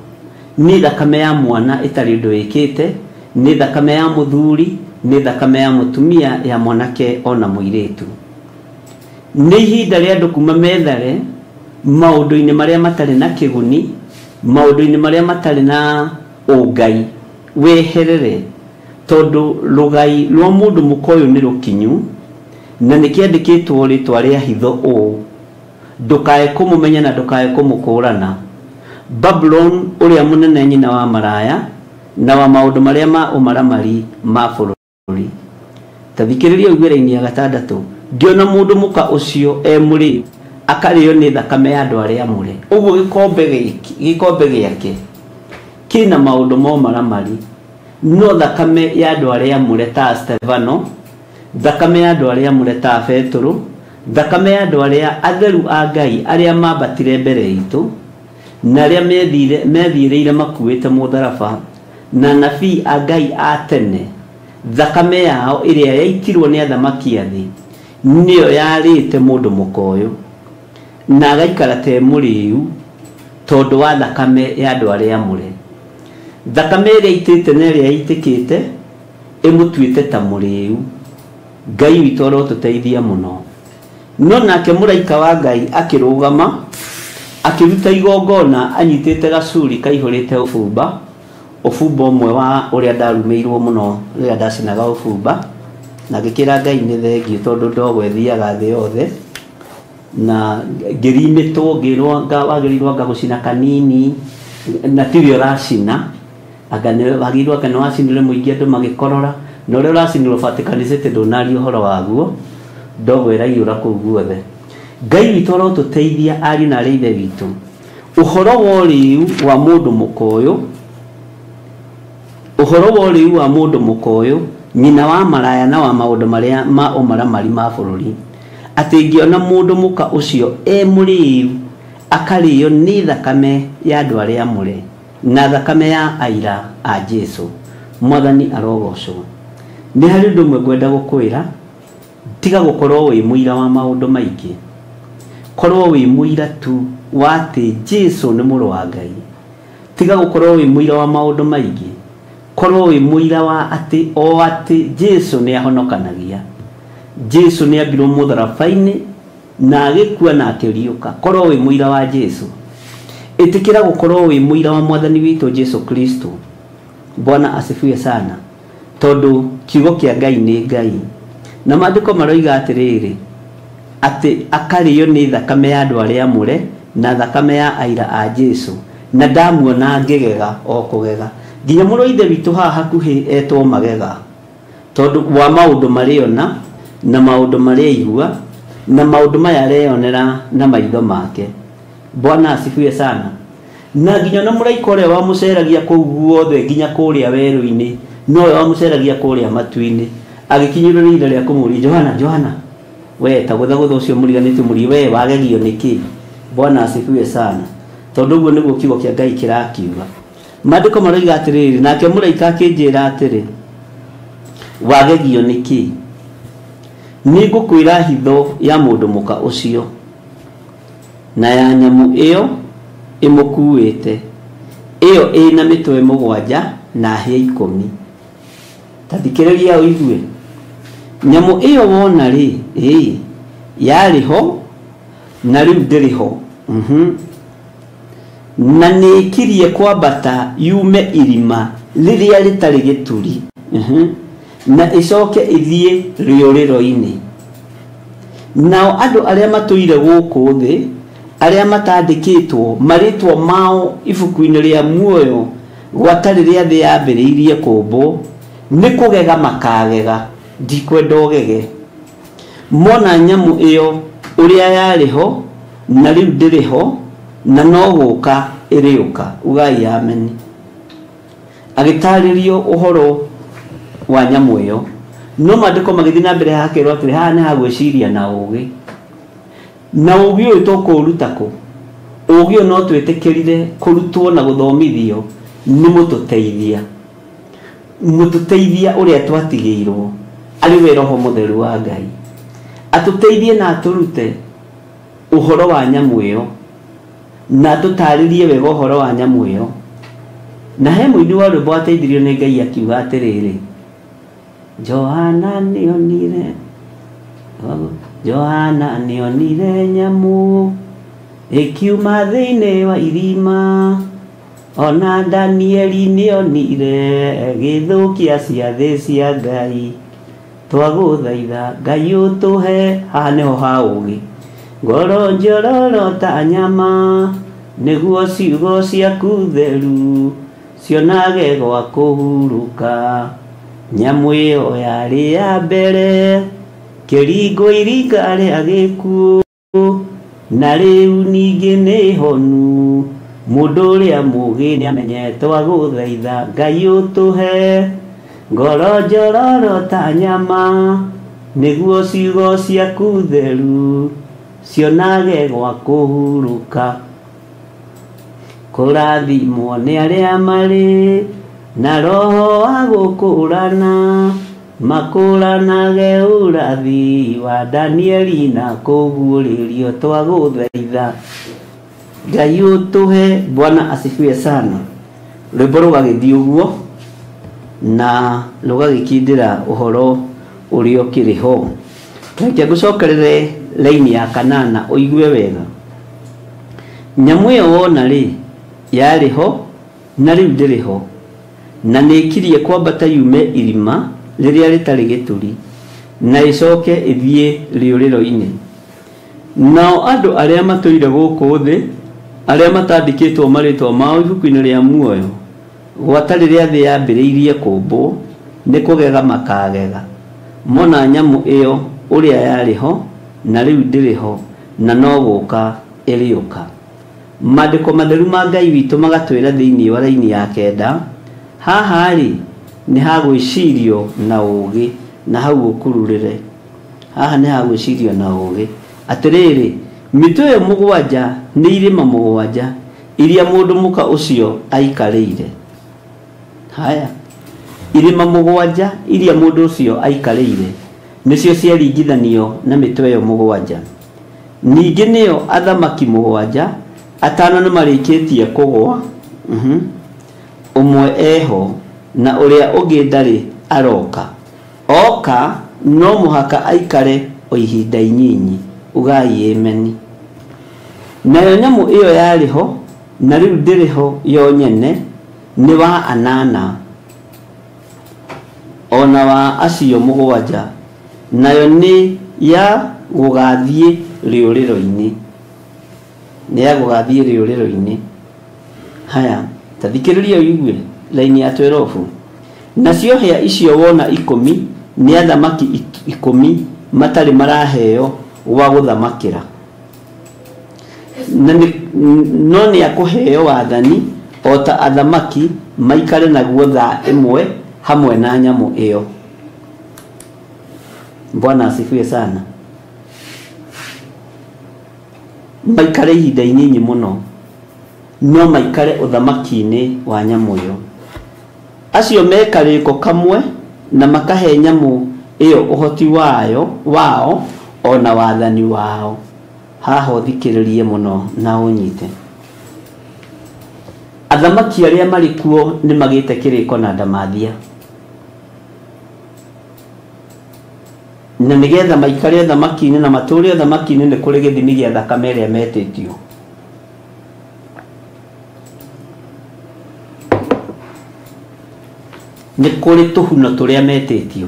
nĩ thakame ya mwana ĩtarĩ ũndũ wĩkĩte, nĩ thakame ya mũthuri, nĩ thakame ya mũtumia, ya mwanake ona mũirĩtu. Nĩ ihinda rĩa andũ kuma methare maũndũ-inĩ marĩa matarĩ na kĩguni, maũndũ-inĩ marĩa matarĩ na ũngai, weherere, tondũ rũgai rwa mũndũ mũka ũyũ nĩ rũkinyu, na nĩ kĩandĩkĩtwo rĩtwa rĩa hitho ũũ, ndũkae kũmũmenya na ndũkae kũmũkũrana. Babylon ũrĩa mũnene, nyina wa maraya na wa maũndũ marĩa ma ũmaramari ma bũrũri. Ta thikĩrĩria ũigue raini ya gatandatũ, ngĩona mũndũ mũka ũcio e mũrĩu akarĩo nĩ thakame ya andũ arĩa amũre. Ũguo gĩkombe gĩake kĩna maũndũ ma ũmaramari, no thakame ya andũ arĩa amũre ta Stefano, thakame ya andũ arĩa amũre ta Petũrũ, thakame ya andũ arĩa atheru a Ngai arĩa mambatire mbere itũ, na arĩa methiĩrĩire makuĩte mũtharaba, na anabii a Ngai a tene, thakame yao ĩrĩa yaitirwo nĩ athamaki a thĩ nĩyo yarĩte mũndũ mũka ũyũ, na agaikara ta e mũrĩu tondũ wa thakame ya andũ arĩa amũre. Thakame ĩrĩa ĩitĩte na ĩrĩa ĩitĩkĩte ĩmũtuĩte ta mũrĩu. Ngai witũ arotũteithia mũno. No nake mũraika wa Ngai akĩrũgama akĩruta igongona anyitĩte gacuri kaihũrĩte ũbumba, ũbumba ũmwe wa ũrĩa ndarumĩirwo mũno rĩrĩa ndacinaga ũbumba, na ngĩkĩra Ngai nĩ thengiũ tondũ ndogo ĩthiaga thĩ yothe, na ngĩrimĩtwo ngĩrwo wagĩrĩirwo anga gũcina kanini na tiwe ũracina, anga wagĩrĩirwo anga nĩ wacinire mũingĩ andũ magĩkorora, na ũrĩa ũracinirwo Vatican City ndũnaria ũhoro waguo, ndogo ĩraiyũra kũu guothe. Ngai witũ arotũteithia ariũ na arĩ ithe witũ. Ũhoro wa ũrĩu wa mũndũ mũka ũyũ, ũhoro wa ũrĩu wa mũndũ mũka ũyũ, nyina wa maraya na wa maũndũ marĩa ma ũmaramari ma bũrũri, atĩ ngĩona mũndũ mũka ũcio e mũrĩu akarĩo nĩ thakame ya andũ arĩa amũre, na thakame ya aira a Jesu. Mwathani arogocwo. Nĩ harĩ ũndũ ũmwe ngwenda gũkwĩra, tiga gũkorwo wĩ mũira wa maũndũ maingĩ, korwo wĩ mũira tu wa atĩ Jesu nĩ mũrũ wa Ngai. Tiga gũkorwo wĩ mũira wa maũndũ maingĩ, korwo wĩ mũira wa atĩ o atĩ Jesu nĩ ahonokanagia. Jesu nĩ ambirwo mũtharaba-inĩ na agĩkua na akĩriũka. Korwo wĩ mũira wa Jesu. Ĩtĩkĩra gũkorwo wĩ mũira wa Mwathani witũ Jesu Kristo. Bwana asifiwe sana. Tondũ kiugo kĩa Ngai nĩ Ngai. Na maandĩko maroiga atĩrĩrĩ, atĩ akarĩo nĩ thakame ya andũ arĩa amũre na thakame ya aira a Jesu, na ndamuona ngĩgega o kũgega. Nginya mũrũ ithe witũ haha hakuhĩ etwo magega, tondũ wa maũndũ marĩona na maũndũ marĩa aigua na maũndũ maya areyonera na maitho make. Bwana asifiwe sana. Na nginya na mũraika ũrĩa wamũceragia kũu guothe nginya kũrĩa werũ-inĩ, nowe wamũceragia kũrĩa matu-inĩ, agĩkinyĩrwo nĩ ihinda rĩa kũmũria, Johana, Johana, we ta gũthagũtha ũcio mũriganĩtie mũrie, we wagegio nĩkĩ? Bwana asifiwe sana. Tondũ ũguo nĩguo kiugo kĩa Ngai kĩrakiuga. Maandĩko maroiga atĩrĩrĩ, nake mũraika akĩnjĩra atĩrĩ, wagegio nĩkĩ? Nĩngũkwĩra hitho ya mũndũ mũka ũcio na ya nyamũ ĩyo ĩmũkuĩte, ĩyo ĩna mĩtwe 7 na hĩa 10. Ta thikĩrĩria ũigue. Nyamũ ĩyo wona rĩ, yarĩ ho na rĩu ndĩrĩ ho. Na nĩĩkirie kwambata yume irima rĩrĩa rĩtarĩ gĩturi, na ĩcoke ĩthiĩ rĩũrĩro-inĩ. Nao andũ arĩa matũire gũkũ thĩ, arĩa matandĩkĩtwo marĩtwa mao ibuku-inĩ rĩa muoyo gwata rĩrĩa thĩ yambĩrĩirie kũmbwo, nĩ kũgega makagega. Ndikwenda ũgege. Mona nyamũ ĩyo ũrĩa yarĩ ho na rĩu ndĩrĩ ho na no gũka ĩrĩũka. Ugai ameni. Agĩtarĩrio ũhoro wa nyamũ ĩyo, no maandĩko magĩthiĩ na mbere hakerwo atĩrĩ, haha nĩ ha gwĩciria na ũgĩ. Na ũgĩ ũyũ tũkũũruta kũ? Ũgĩ ũyũ no twĩtĩkĩrire kũrutwo na gũthomithio nĩ mũtũteithia. Mũtũteithia ũrĩa twatigĩirwo arĩ we Roho Mũtheru wa Ngai, atũteithie na atũrute ũhoro wa nyamũ ĩyo, na atũtarĩrie wega ũhoro wa nyamũ ĩyo. Na he mũini wa rwĩmbo wateithirio nĩ Ngai akiuga atĩrĩrĩ, Johana nĩonire, Johana nĩonire nyamũ ĩkiuma thĩinĩ wa irima, ona Danieli nĩonire gĩthũkia ciathĩ cia Ngai. Twagũthaitha Ngai ũtũhe, haha nĩho ha ũgĩ, ngoro njororo ta nyama, nĩguo ciugo ciaku theru cionage gwa kũhurũka. Nyamũ ĩyo yarĩ ya mbere kĩringo iringa rĩa gĩkuũ, na rĩu ningĩ nĩ honu. Mũndũ ũrĩa mũũgĩ nĩamenye twagũthaitha Ngai ũtũhe ngoro njororo ta nyama, nĩguo ciugo ciaku theru cionage gwa kũhurũka. Kũrathimwo nĩ arĩa marĩ na roho wa gũkũrana, makũranage ũrathi wa Danieli na kũguũrĩrio. Twagũthaitha Ngai ũtũhe. Bwana asifiwe sana. Rwĩmbo rũgagĩthiĩ ũguo na rũgagĩkindĩra ũhoro ũrĩa ũkĩrĩ ho. Reke ngũcokerere laini ya 8 ũigue wega. Nyamũ ĩyo wona rĩ, yarĩ ho na rĩu ndĩrĩ ho, na nĩĩkirie kwambata yume irima rĩrĩa rĩtarĩ gĩturi, na ĩcoke ĩthiĩ rĩũrĩro-inĩ. Nao andũ arĩa matũire gũkũ thĩ, arĩa matandĩkĩtwo marĩtwa mao ibuku-inĩ rĩa muoyo gwata rĩrĩa thĩ yambĩrĩirie kũmbwo, nĩ kũgega makagega mona nyamũ ĩyo ũrĩa yarĩ ho na rĩu ndĩrĩ ho na no gũka ĩrĩũka. Maandĩko matheru ma Ngai witũ magatwĩra thĩinĩ wa raini ya 9, haha rĩ nĩ ha gwĩcirio na ũgĩ, na hau ũkururĩre. Haha nĩ ha gwĩcirio na ũgĩ. Atĩrĩrĩ, mĩtwe ĩyo 7 nĩ irĩma 7 iria mũndũ mũka ũcio aikarĩire. Haya, irĩma mũgwanja iria mũndũ ũcio aikarĩire nĩcio ciaringithanio na mĩtwe ĩyo mũgwanja. Ningĩ nĩyo athamaki mũgwanja, atano nĩ marĩkĩtie kũgũa, ũmwe eho na ũrĩa ũngĩ ndarĩ aroka. Oka no mũhaka aikare o ihinda inyinyi. Ugai ameni. Nayo nyamũ ĩyo yarĩ ho na rĩu ndĩrĩ ho yo nyene, nĩ wa anana ona wa acio mũgwanja, nayo nĩ ya gũgathiĩ rĩũrĩro-inĩ. Nĩ ya gũgathiĩ rĩũrĩro-inĩ. Haya, ta thikĩrĩria ũigue laini ya 12. Nacio hĩa icio wona 10 nĩ athamaki 10 matarĩ maraheo gwa gũthamakĩra, no nĩ akũheo wathani o ta athamaki maikare naguo thaa ĩmwe hamwe na nyamũ ĩyo. Bwana asifiwe sana. Maikare ihinda inyinyi mũno, no maikare ũthamaki-inĩ wa nyamũ ĩyo. Acio mekarĩko kamwe na makahe nyamũ ĩyo ũhoti wayo wao ona wathani wao. Haha ũthikĩrĩrie mũno na ũnyite. Athamaki arĩa marĩ kuo nĩ magĩte kĩrĩko na ndamathia, na nĩgetha maikare ũthamaki-inĩ na matũre ũthamaki-inĩ nĩ kũrĩ gĩthimi gĩa thakame ĩrĩa metĩtio. Nĩ kũrĩ tũhuno tũrĩa metĩtio.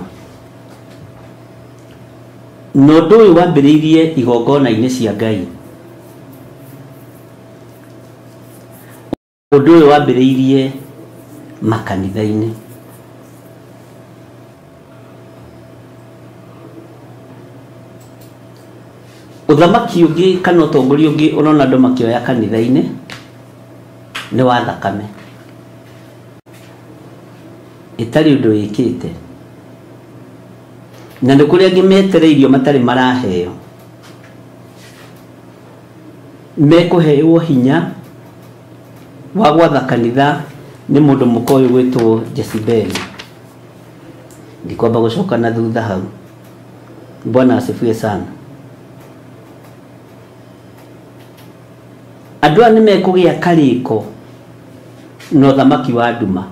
Na ũndũ ũyũ wambĩrĩirie igongona-inĩ cia Ngai. Ũndũ ũyũ wambĩrĩirie makanitha-inĩ. Ũthamaki ũngĩ kana ũtongoria ũngĩ ũrona andũ makĩoya kanitha-inĩ nĩ wa thakame ĩtarĩ ũndũ wĩkĩte, na nĩ kũrĩ angĩ metereirio matarĩ maraheo. Mekũheo hinya wa gwatha kanitha nĩ mũndũ mũka ũyũ gwĩtwo Jezebeli. Ndikwamba gũcoka na thutha hau. Bwana asifiwe sana. Andũ aya nĩ mekũgĩa karĩko na ũthamaki wa nduma,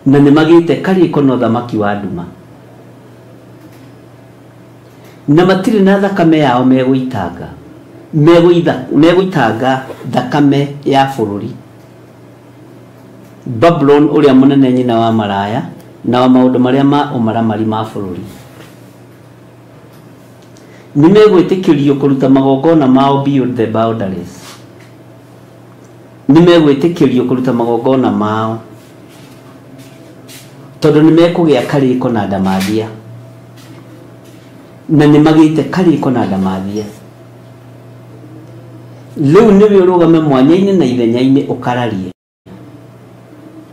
na nĩ magĩte karĩko na ũthamaki wa nduma, na matirĩ na thakame yao megũitanga, megũitanga thakame ya bũrũri. Babylon ũrĩa mũnene nyina wa maraya na wa maũndũ marĩa ma ũmaramari ma bũrũri. Nĩ megwĩtĩkĩrio kũruta magongona mao beyond the boundaries. Nĩ megwĩtĩkĩrio kũruta magongona mao tondũ nĩ mekũgĩa karĩko na ndamathia, na nĩ magĩte karĩko na ndamathia. Rĩu nĩwe ũrũgame mwanya-inĩ na ithenya-inĩ ũkararie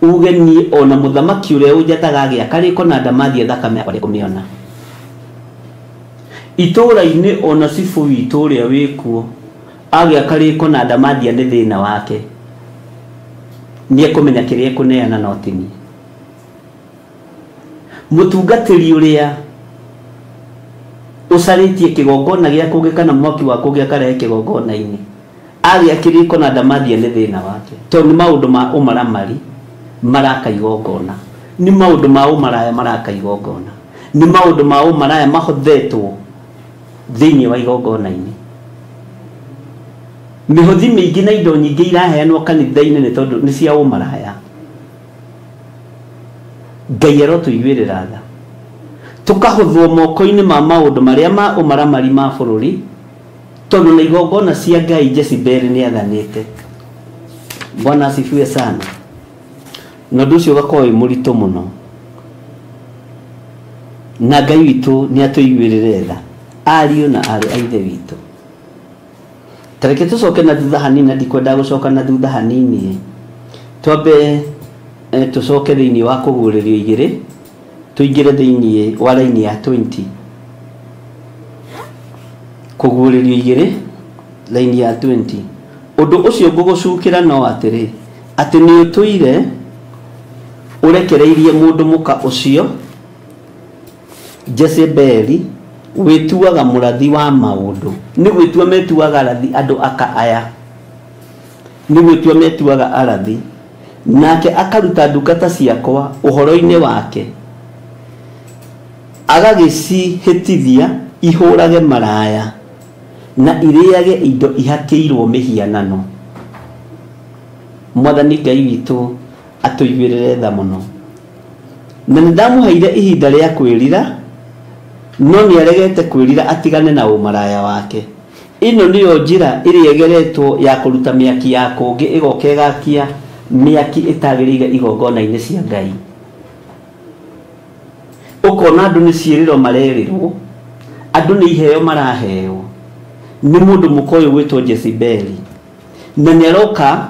uge niĩ ona mũthamaki ũrĩa ũnjathaga agĩa karĩko na ndamathia thakame yakwa ndĩkũmĩona. Itũũra-inĩ ona cibũ witũ ũrĩa wĩkuo agĩa karĩko na ndamathia nĩ thĩna wake, nĩ ekũmenya kĩrĩa ekũneana no ti niĩ. Mũtungatĩri ũrĩa ũcarĩtie kĩgongona gĩa kũngĩ kana mwaki wa kũngĩ akarehe kĩgongona-inĩ agĩa kĩrĩko na ndamathia nĩ thĩna wake, tondũ nĩ maũndũ ma ũmaramari maraka igongona, nĩ maũndũ ma ũmaraya maraka igongona, nĩ maũndũ ma ũmaraya mahothetwo thĩinĩ wa igongona-inĩ. Mĩhothi mĩingĩ na indo nyingĩ iraheanwo kanitha-inĩ nĩ tondũ nĩ cia ũmaraya. Ngai arotũiguĩrĩra tha, tũkahũthwo moko-inĩ ma maũndũ marĩa ma ũmaramari ma bũrũri, tondũ na igongona cia Ngai Jezebeli nĩ athanĩte. Bwana asifiwe sana. Na ũndũ ũcio ũgakorwo wĩ mũritũ mũno, na Ngai witũ nĩ atũiguĩrĩre tha, ariũ na aarĩ a ithe witũ. Ta reke tũcoke na thutha hanini, na ndikwenda gũcoka na thutha hanini, twambe tũcoke thĩinĩ wa kũguũrĩrio igĩrĩ, tũingĩre thĩinĩ wa raini ya 20. Kũguũrĩrio igĩrĩ raini ya 20. Ũndũ ũcio ngũgũcukĩra no atĩrĩ, atĩ nĩ ũtũire ũrekereirie mũndũ mũka ũcio Jezebeli wĩtuaga mũrathi wa maũndũ. Nĩ gwĩtua metuaga arathi andũ aka aya, nĩ gwĩtua metuaga arathi, nake akaruta ndungata ciakwa ũhoro-inĩ wake, agagĩcihĩtithia ihũrage maraya na irĩage indo ihakĩirwo mĩhianano. Mwathani Ngai witũ atũiguĩrĩre tha mũno. Na nĩ ndamũheire ihinda rĩa kwĩrira, no nĩ aregete kwĩrira atigane na ũmaraya wake. Ĩno nĩyo njĩra ĩrĩa ĩgeretwo ya kũruta mĩaki ya kũngĩ ĩgoka ĩgakia mĩaki ĩtagĩrĩire igongona-inĩ cia Ngai. Ũkona andũ nĩ ciĩrĩro marerĩrwo, andũ nĩ iheo maraheo nĩ mũndũ mũka ũyũ gwĩtwo Jezebeli, na nĩ aroka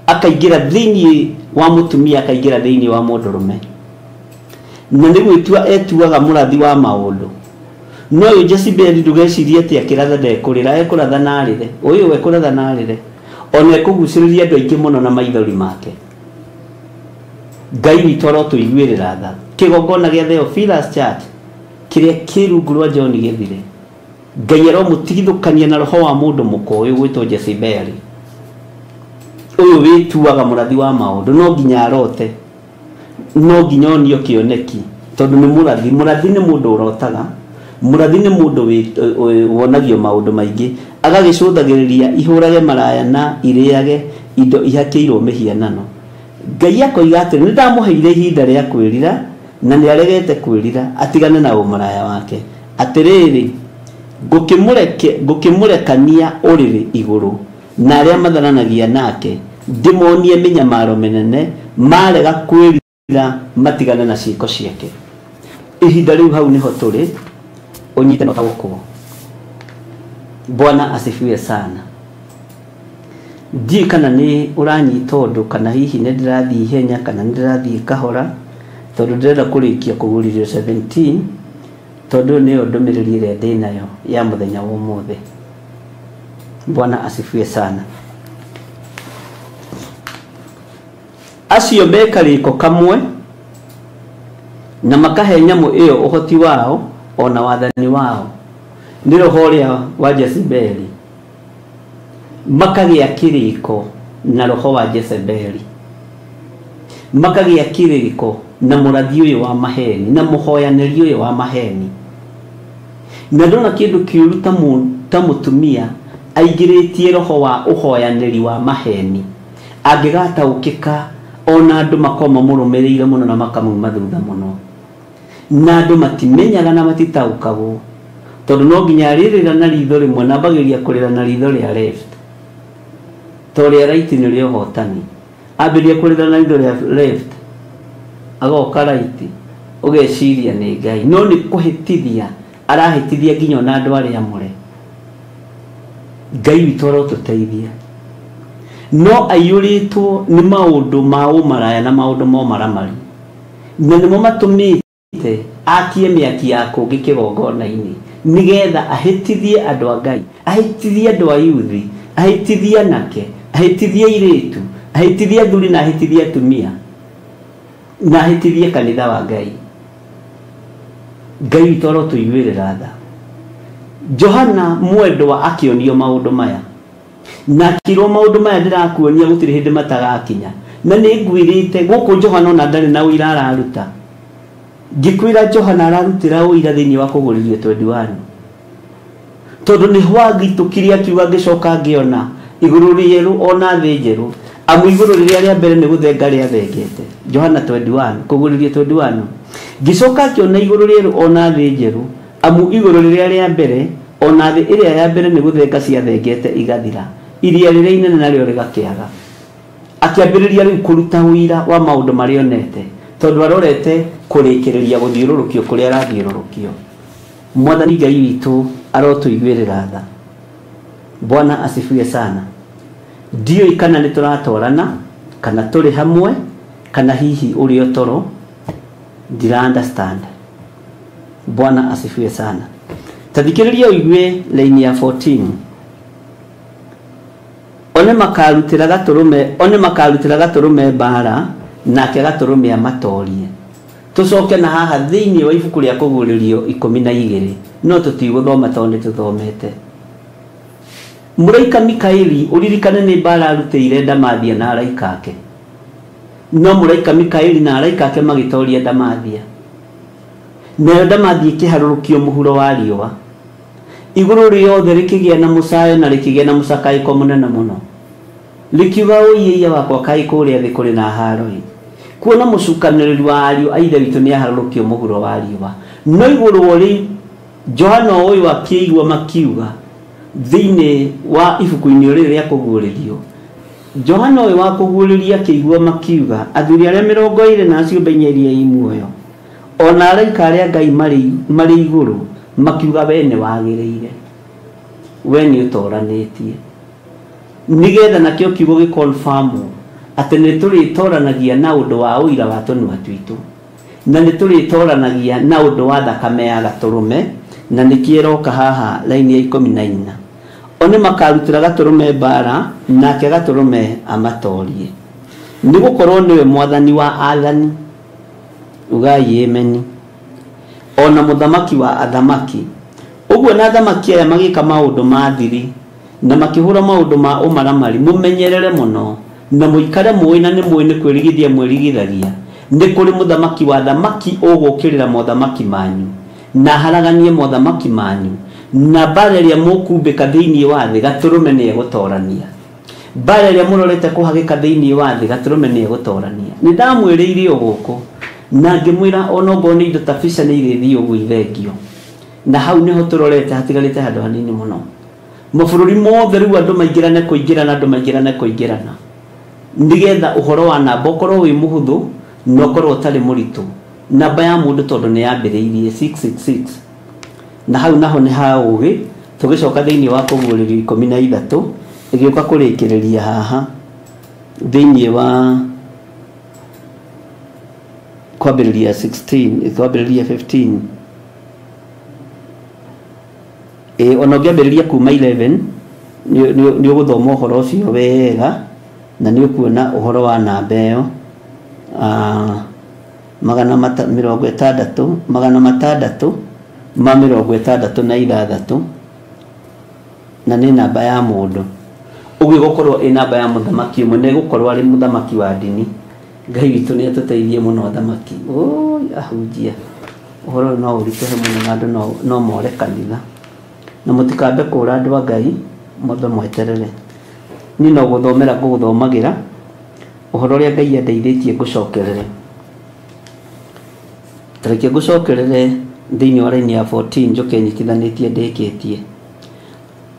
akaingĩra thĩinĩ wa mũtumia, akaingĩra thĩinĩ wa mũndũrũme, na nĩ gwĩtua etuaga mũrathi wa maũndũ. No ũyũ Jezebeli ndũgecirie atĩ akĩratha ndekũrĩra, ekũratha na arĩre, ũyũ ekũratha na arĩre, ona ekũgucĩrĩria andũ aingĩ mũno na maithori make. Ngai witũ arotũiguĩrĩra tha. Kĩgongona gĩa Theophilus Church kĩrĩa kĩ rungu rwa John Gĩthire, Ngai aromũtigithũkania na roho wa mũndũ mũka ũyũ gwĩtwo Jezebeli, ũyũ wĩtuaga mũrathi wa maũndũ. No nginya arote, no nginya onio kĩoneki, tondũ nĩ mũrathi. Mũrathi nĩ mũndũ ũrotaga, mũrathi nĩ mũndũ wonagio maũndũ maingĩ, agagĩcũthagĩrĩria ihũrage maraya na irĩage indo ihakĩirwo mĩhianano. Ngai akoiga atĩrĩ, nĩ ndamũheire ihinda rĩa kwĩrira, na nĩ aregete kwĩrira atigane na ũmaraya wake. Atĩrĩrĩ, ngũkĩmũrekania ũrĩrĩ igũrũ na arĩa matharanagia nake, ndĩmonie mĩnyamaro mĩnene, marega kwĩrira matigane na ciĩko ciake. Ihinda rĩu hau nĩho tũrĩ, ũnyite na ũtaũkwo. Bwana asifiwe sana. Ndiũĩ kana nĩ ũranyita ũndũ, kana hihi nĩ ndĩrathiĩ ihenya, kana nĩ ndĩrathiĩ kahora, tondũ ndĩrenda kũrĩkia kũgũrithio 17, tondũ nĩyo ndũmĩrĩri ĩrĩa ndĩnayo ya mũthenya wa ũmũthĩ. Bwana asifiwe sana. Acio me karĩko kamwe na makahe nyamũ ĩyo ũhoti wao ona wathani wao, nĩ roho ũrĩa wa Jezebeli. Makagĩa kĩrĩko na roho wa Jezebeli, makagĩa kĩrĩko na mũrathi ũyũ wa maheni, na mũhoyanĩri ũyũ wa maheni. Na ndona kĩndũ kĩũru ta mũtumia aingĩrĩtie roho wa ũhoyanĩri wa maheni, angĩgataũkĩka ona andũ makorwo mamũrũmĩrĩire mũno na makamuma thutha mũno, na andũ matimenyaga na matitaũkagwo, tondũ no nginya arĩrĩra na ritho rĩmwe, na ambagĩrĩria kũrĩra na ritho rĩa left, to rĩa right nĩ rĩa ũhotani. Ambĩrĩria kũrĩra na ritho rĩa left, agoka right, ũgeciria nĩ Ngai, no nĩ kũhĩtithia arahĩtithia nginya ona andũ arĩa amũre. Ngai witũ arotũteithia. No aiyũrĩtwo nĩ maũndũ ma ũmaraya na maũndũ ma ũmaramari, na nĩmo matũmĩte akie mĩaki ya kũngĩ kĩgongona-inĩ, nĩgetha ahĩtithie andũ a Ngai, ahĩtithie andũ a yuthi, ahĩtithie anake, ahĩtithie airĩtu, ahĩtithie athuri na ahĩtithie atumia, na ahĩtithie kanitha wa Ngai. Ngai witũ arotũiguĩrĩra tha. Johana mwendwa akĩonio maũndũ maya, na akĩrwo maũndũ maya ndĩrakuonia gũtirĩ hĩndĩ matagakinya, na nĩ ngwĩrĩte gũkũ Johana ona ndarĩ na ũira araruta. Ngĩkwĩra Johana ararutĩra ũira thĩinĩ wa kũgũrithio 21, tondũ nĩ hwagitũkirie akiuga ngĩcoka ngĩona igũrũ rĩerũ ona thĩ njerũ, amu igũrũ rĩrĩa rĩa mbere nĩ gũthenga rĩathengete. Johana 21 kũgũrithio 21, ngĩcoka ngĩona igũrũ rĩerũ ona thĩ njerũ, amu igũrũ rĩrĩa rĩa mbere ona thĩ ĩrĩa ya mbere nĩ gũthenga ciathengete igathira, iria rĩrĩa inene narĩo rĩgakĩaga. Akĩambĩrĩria rĩu kũruta ũira wa maũndũ marĩa onete, tondũ arorete kũrĩkĩrĩria gũthiũrũrũkio kũrĩa arathiũrũrũkio. Mwathani Ngai witũ arotũiguĩrĩra tha. Bwana asifiwe sana. Ndiũĩ kana nĩ tũratwarana, kana tũrĩ hamwe, kana hihi ũrĩ o toro, ndira understand. Bwana asifiwe sana. Tathikĩrĩria ũigue line ya 14. nĩ makarutĩra gatũrũme mbara, nake gatũrũme amatorie. Tũcoke na haha thĩinĩ wa ibuku rĩa kũguũrĩrio 12, no tũtigũthoma tondũ nĩ tũthomete. Mũraika Mikaeli ũririkane nĩ mbara arutĩire Ndamathia na araika ake, no mũraika Mikaeli na araika ake magĩtoria Ndamathia, nayo Ndamathia ĩkĩharũrũkio mũhuro wa riũa. Igũrũ rĩothe rĩkĩgĩa na mũcayo na rĩkĩgĩa na mũcakaĩko mũnene mũno, rĩkiuga ũiĩia wakwa kaĩ kũrĩa thĩ kũrĩ na haro-ĩ, kuona mũcukanĩrĩri wa ariũ a ithe witũ nĩaharũrũkio mũhuro wa riũa. No igũrũ rĩu Johana ũyũ akĩigua makiuga thĩinĩ wa ibuku-inĩ rĩrĩ rĩa kũguũrĩrio, Johana ũyũ wa kũguũrĩria akĩigua makiuga athuri arĩa 24 na ciũmbe inya iria i muoyo ona araika arĩa Ngai marĩ igũrũ makiuga we nĩ wagĩrĩire, we nĩ ũtoranĩtie, nĩgetha nakĩo kiugo gĩkonfamwo atĩ nĩ tũrĩtoranagia na ũndũ wa ũira wa tũnua twitũ, na nĩ tũrĩtoranagia na ũndũ wa thakame ya gatũrũme, na nĩkĩo ĩroka haha raini ya 14. O nĩ makarutĩra gatũrũme mbara, nake gatũrũme amatorie, nĩ gũkorwo nĩwe mwathani wa athani, ugai ameni, ona mũthamaki wa athamaki. Ũguo na athamaki aya magĩka maũndũ ma thiri na makĩhũra maũndũ ma ũmaramari, mũmenyerere mũno na mũikare mũĩ, na nĩ mũĩ nĩ kwĩrigithia mwĩrigithagia, nĩ kũrĩ mũthamaki wa athamaki ũgũkĩrĩra mothamaki manyu na haraganie mothamaki manyu, na mbara ĩrĩa mũkumbĩka thĩinĩ wa thĩ gatũrũme nĩ egũtorania, mbara ĩrĩa mũrorete kũhagĩka thĩinĩ wa thĩ gatũrũme nĩ egũtorania. Nĩ ndamwĩrĩire o gũkũ na ngĩmwĩra ona okorwo nĩ indo ta bica nĩ irĩthiĩ ũguo ithengio, na hau nĩho tũrorete hatigarĩte handũ hanini mũno. Mabũrũri mothe rĩu andũ maingĩrane kũingĩrana, andũ maingĩrane kũingĩrana, nĩgetha ũhoro wa namba ũkorwo wĩ mũhũthũ na ũkorwo ũtarĩ mũritũ. Namba ya mũndũ tondũ nĩ yambĩrĩirie 666, na hau naho nĩ ha ũgĩ. Tũgĩcoka thĩinĩ wa kũguũrĩrio 13 ĩgĩũka kũrĩkĩrĩria haha thĩinĩ wa kwambĩrĩria 16, kwambĩrĩria 15, ona ũngĩambĩrĩria kuma 11 nĩ ũgũthoma ũhoro ũcio wega na nĩ ũkuona ũhoro wa namba ĩyo, 666 666, na nĩ namba ya mũndũ. Ũguo ĩgũkorwo ĩ namba ya mũthamaki ũmwe, na ĩgũkorwo arĩ mũthamaki wa ndini. Ngai witũ nĩ atũteithie mũno athamaki. Oi ahunjia, ũhoro ũyũ no ũritũhe mũno na andũ no more kanitha, na mũtikambe kũra andũ a Ngai, mwambe mweterere. Niĩ no gũthomera ngũgũthomagĩra ũhoro ũrĩa Ngai andeithĩtie ngũcokerere. Tareke ngũcokerere thĩinĩ wa raini ya 14 njoke nyitithanĩtie ndĩkĩtie.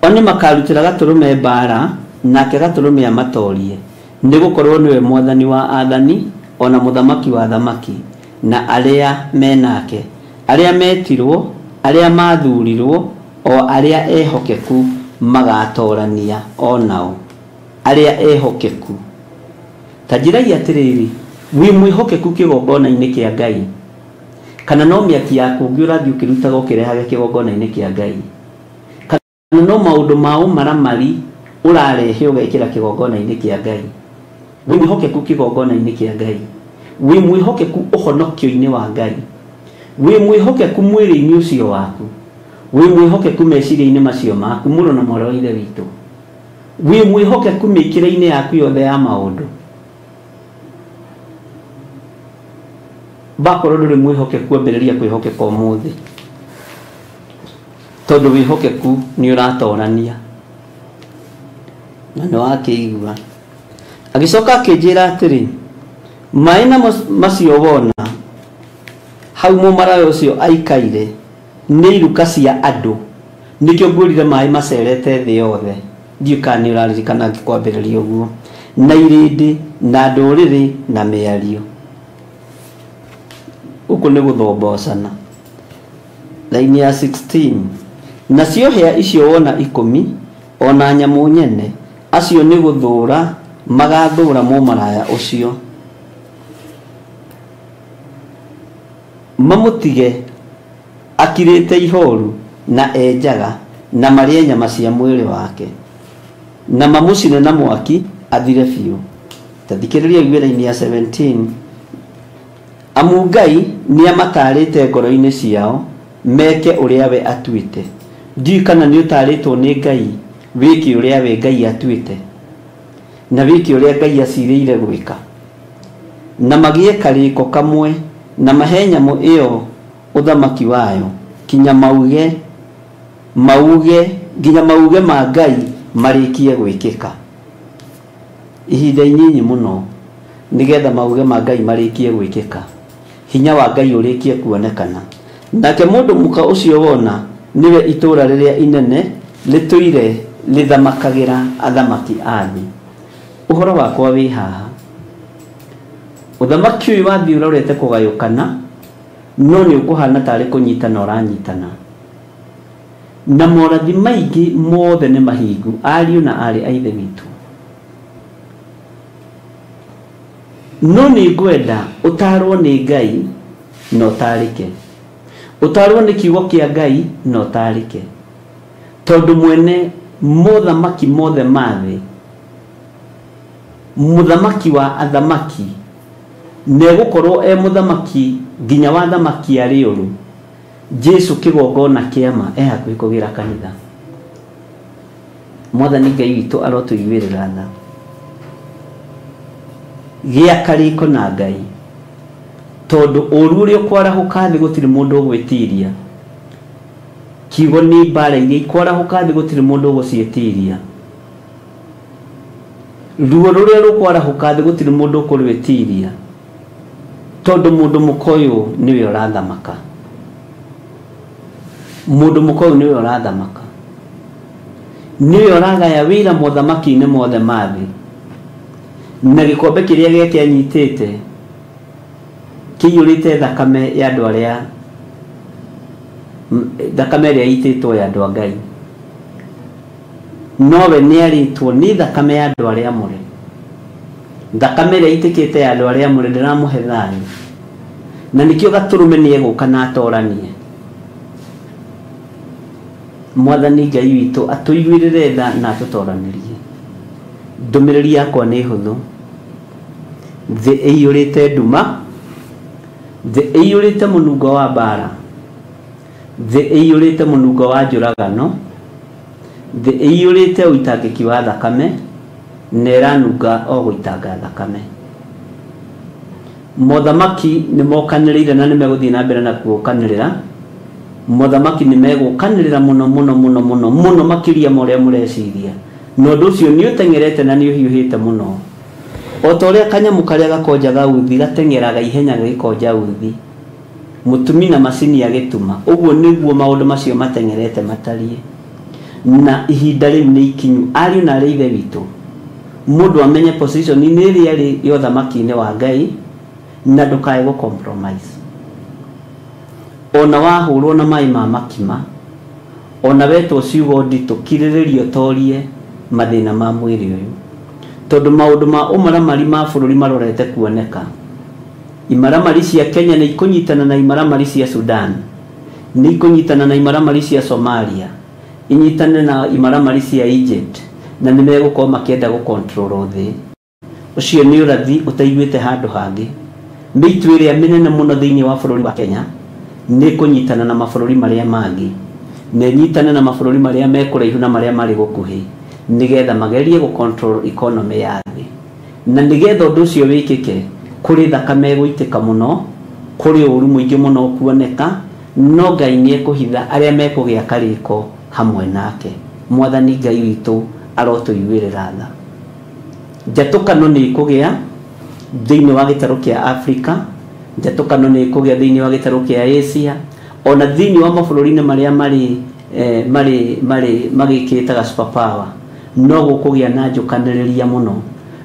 O nĩ makarutĩra gatũrũme mbara, nake gatũrũme amatorie, nĩ gũkorwo nĩwe mwathani wa athani ona mũthamaki wa athamaki, na arĩa menake, arĩa metirwo, arĩa mathurirwo, o arĩa ehokeku magatorania o nao, arĩa ehokeku. Ta njĩrai atĩrĩrĩ, wĩ mwĩhokeku kĩgongona-inĩ kĩa Ngai, kana no mĩaki yaku ũngĩ ũrathiĩ ũkĩrutaga ũkĩrehage kĩgongona-inĩ kĩa Ngai, kana no maũndũ ma ũmaramari ũrarehe ũgekĩra kĩgongona-inĩ kĩa Ngai? Wĩ mwĩhokeku kĩgongona-inĩ kĩa Ngai, wĩ mwĩhokeku ũhonokio-inĩ wa Ngai, wĩ mwĩhokeku mwĩrĩ-inĩ ũcio waku, wĩ mwĩhokeku meciria-inĩ macio maku, mũrũ na mwarĩ wa ithe witũ, wĩ mwĩhokeku mĩkĩre-inĩ yaku yothe ya maũndũ. Bakorwo ndũrĩ mwĩhokeku, ambĩrĩria kwĩhokeka ũmũthĩ, tondũ wĩhokeku nĩ ũratorania. Na nĩ wakĩigua. Agĩcoka akĩnjĩra atĩrĩ, maĩ namo macio wona hau mũmaraya ũcio aikaire nĩ iruka cia andũ, nĩkĩo ngwĩrire maĩ macerete thĩ yothe. Ndiũĩ kana nĩ ũraririkana ngĩkwambĩrĩria ũguo, na irĩndĩ na ndũrĩrĩ na mĩario. Gũkũ nĩ gũthombocana. Raini ya 16, nacio hĩa icio wona 10 ona nyamũ nyene, acio nĩ gũthũra magathũra mũmaraya ũcio, mamũtige akirĩte ihoru na enjaga, na marĩe nyama cia mwĩrĩ wake. Na mamũcine na mwaki athire biũ. Ta thikĩrĩria wĩra-inĩ ya 17. Amu Ngai nĩamatarĩte ngoro-inĩ ciao meke ũrĩa we atuĩte. Ndiũĩ kana nĩ ũtarĩtwo nĩ Ngai wĩke ũrĩa we Ngai atuĩte na wĩke ũrĩa Ngai acirĩire gwĩka. Na magĩe karĩko kamwe na mahe nyamũ ĩyo ũthamaki wayo kinya mauge nginya mauge ma Ngai marĩkie gwĩkĩka. Ihinda inyinyi mũno nĩgetha mauge ma Ngai marĩkie gwĩkĩka, hinya wa Ngai ũrĩkie kuonekana. Nake mũndũ mũka ũcio wona nĩwe itũũra rĩrĩa inene rĩtũire rĩthamakagĩra athamaki a thĩ. Ũhoro wakwa wĩ haha. Ũthamaki ũyũ wa thĩ ũrorete kũgayũkana, no nĩ ũkũhana tarĩ kũnyitana ũranyitana. Na morathi maingĩ mothe nĩ mahingu, ariũ na aarĩ a Ithe witũ. No nĩ ngwenda ũtaarwo nĩ Ngai na ũtaarĩke, ũtaarwo nĩ kiugo kĩa Ngai na ũtaarĩke, tondũ mwene mothamaki mothe ma thĩ, mũthamaki wa athamaki, negũkorwo e mũthamaki nginya wa athamaki arĩ ũru. Jesu kĩgongona kĩama e hakuhĩ kũgĩra kanitha. Mwathani Ngai witũ arotũiguĩrĩra tha. Gĩa karĩko na Ngai, tondũ ũru ũrĩa ũkwarahũka thĩ gũtirĩ mũndũ ũgwĩtiria. Kiugo nĩ mbara iria ikwarahũka thĩ gũtirĩ mũndũ ũgũciĩtiria. Ruo rũrĩa rũkwarahũka thĩ gũtirĩ mũndũ ũkũrwĩtiria, tondũ mũndũ mũka ũyũ nĩwe ũrathamaka. Mũndũ mũka ũyũ nĩwe ũrathamaka, nĩwe ũragaya wĩra mothamaki-inĩ mothe ma thĩ. Na gĩkombe kĩrĩa gĩake anyitĩte kĩiyũrĩte thakame ya andũ arĩa, thakame ĩrĩa ĩitĩtwo ya andũ a Ngai. Nowe nĩarĩtwo nĩ thakame ya andũ arĩa amũre. Thakame ĩrĩa ĩitĩkĩte ya andũ arĩa amũre ndĩramũhe thayũ. Na nĩkĩo gatũrũme nĩegũka na atoranie. Mwathani Ngai witũ atũiguĩrĩre tha na atũtoranĩrie. Ndũmĩrĩri yakwa nĩ hũthũ. Thĩ ĩiyũrĩte nduma, thĩ ĩiyũrĩte mũnungo wa mbara, thĩ ĩiyũrĩte mũnungo wa njũragano, thĩ ĩiyũrĩte ũitangĩki wa thakame, na ĩranunga o gũitanga thakame. Mothamaki nĩ mokanĩrĩire na nĩ megũthiĩ na mbere na gũkanĩrĩra. Mothamaki nĩ megũkanĩrĩra mũno mũno mũno mũno mũno makĩria ma ũrĩa mũreciria. Na ũndũ ũcio nĩ ũteng'erete na nĩ ũhiũhĩte mũno. O ta ũrĩa kanyamũ karĩa gakonjaga uthi gateng'eraga ihenya gagĩkonja uthi, mũtumi na macini agĩtuma, ũguo nĩguo maũndũ macio mateng'erete matariĩ. Na ihinda rĩu nĩ ikinyu, ariũ na aarĩ a Ithe witũ, mũndũ amenye position-inĩ ĩrĩa arĩ ya ũthamaki-inĩ wa Ngai, na ndũkae gũ compromise. Ona wahũrwo na maĩ ma makima, ona wetwo ciugo nditũ, kirĩrĩria ũtorie mathĩna ma mwĩrĩ ũyũ, tondũ maũndũ ma ũmaramari ma bũrũri marorete kuoneka. Imaramari cia Kenya nĩ ikũnyitana na imaramari cia Sudan, nĩ ikũnyitana na imaramari cia Somalia, inyitane na imaramari cia Egypt, na nĩ megũkorwo makĩenda gũ control thĩ. Ũcio nĩ ũrathi ũtaiguĩte handũ hangĩ. Mĩitũ ĩrĩa mĩnene mũno thĩinĩ wa bũrũri wa Kenya nĩ kũnyitana na mabũrũri marĩa mangĩ, na ĩnyitane na mabũrũri marĩa me kũraihu na marĩa marĩ gũkuhĩ, nĩgetha magerie gũ control economy ya thĩ. Na nĩgetha ũndũ ũcio wĩkĩke, kũrĩ thakame ĩgũitĩka mũno, kũrĩ ũru mũingĩ mũno ũkuoneka, no Ngai nĩekũhitha arĩa mekũgĩa karĩko hamwe nake. Mwathani Ngai witũ arotũiguĩrĩra tha. Njatũkano nĩ ĩkũgĩa thĩinĩ wa gĩtarũ kĩa Afrika, njatũkano nĩ ĩkũgĩa thĩinĩ wa gĩtarũ kĩa Asia, ona thĩinĩ wa mabũrũri-inĩ marĩa marĩ magĩkĩtaga superpower, no gũkũgĩa na njũkanĩrĩria mũno.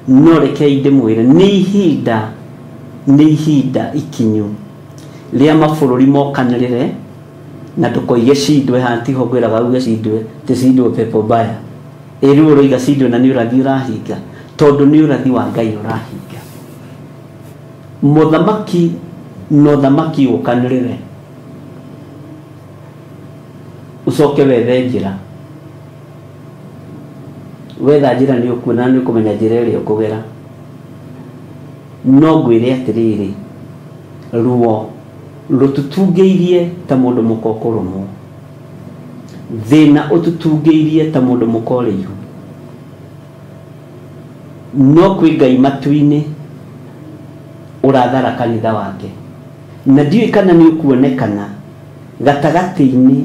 No rekei ndĩmwĩre, nĩ ihinda ikinyu rĩa mabũrũri mokanĩrĩre, na ndũkoige cindwe haha, tiho ngwĩraga uge cindwe, ti cindwe pepo mbaya. Ĩ rĩu ũroiga cindwe na nĩ ũrathi ũrahinga, tondũ nĩ ũrathi wa Ngai ũrahinga. Mũthamaki na ũthamaki ũkanĩrĩre, ũcoke wethe njĩra. Wetha njĩra nĩ ũkuona nĩ ũkũmenya njĩra ĩrĩa ũkũgera. No ngwĩre atĩrĩrĩ, ruo rũtũtungĩirie ta mũndũ mũka ũkũrũmwo, thĩna ũtũtungĩirie ta mũndũ mũka ũrĩ ihu. No kwĩ Ngai matu-inĩ ũrathara kanitha wake, na ndiũĩ kana nĩ ũkuonekana gatagatĩ-inĩ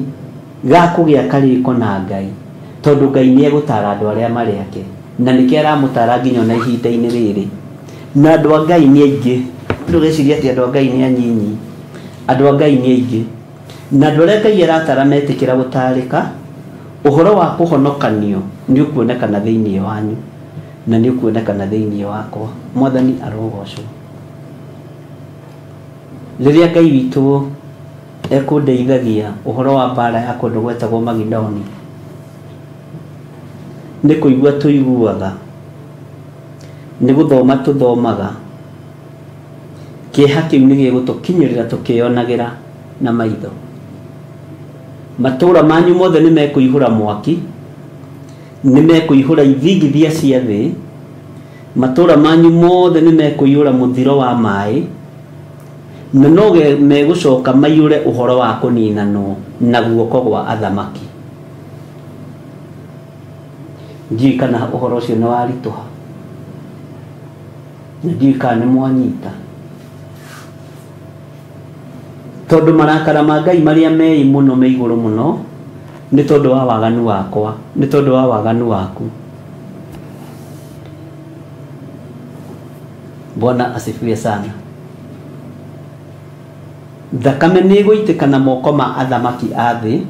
ga kũgĩa karĩko na Ngai, tondũ Ngai nĩ egũtara andũ arĩa marĩ ake, na nĩkĩo aramũtara nginya ona ihinda-inĩ rĩrĩ. Na andũ a Ngai nĩ aingĩ. Ndũgeciria atĩ andũ a Ngai nĩ anyinyi, andũ a Ngai nĩ aingĩ. Na andũ arĩa Ngai aratara metĩkĩra gũtarĩka, ũhoro wa kũhonokanio nĩ ũkuonekana thĩinĩ wanyu na nĩ ũkuonekana thĩinĩ wakwa. Mwathani arogocwo. Rĩrĩa Ngai witũ ekũndeithagia ũhoro wa mbara ya kũndũ gwetagwo Magidoni, nĩ kũigua tũiguaga, nĩ gũthoma tũthomaga, kĩeha kĩu nĩ gĩgũtũkinyĩrĩra tũkĩonagĩra na maitho. Matũũra manyu mothe nĩ mekũihũra mwaki, nĩ mekũihũra ithingithia cia thĩ, matũũra manyu mothe nĩ mekũiyũra mũthiro wa maĩ, na no megũcoka maiyũre ũhoro wa kũninanwo na guoko gwa athamaki. Ndiũĩ kana ũhoro ũcio nĩ waritũha, na ndiũĩ kana nĩ mwanyita, tondũ marakara ma Ngai marĩa meĩ mũno me igũrũ mũno nĩ tondũ wa waganu wakwa, nĩ tondũ wa waganu waku. Bwana asifiwe sana. Thakame nĩ ĩgũitĩka na moko ma athamaki a thĩ,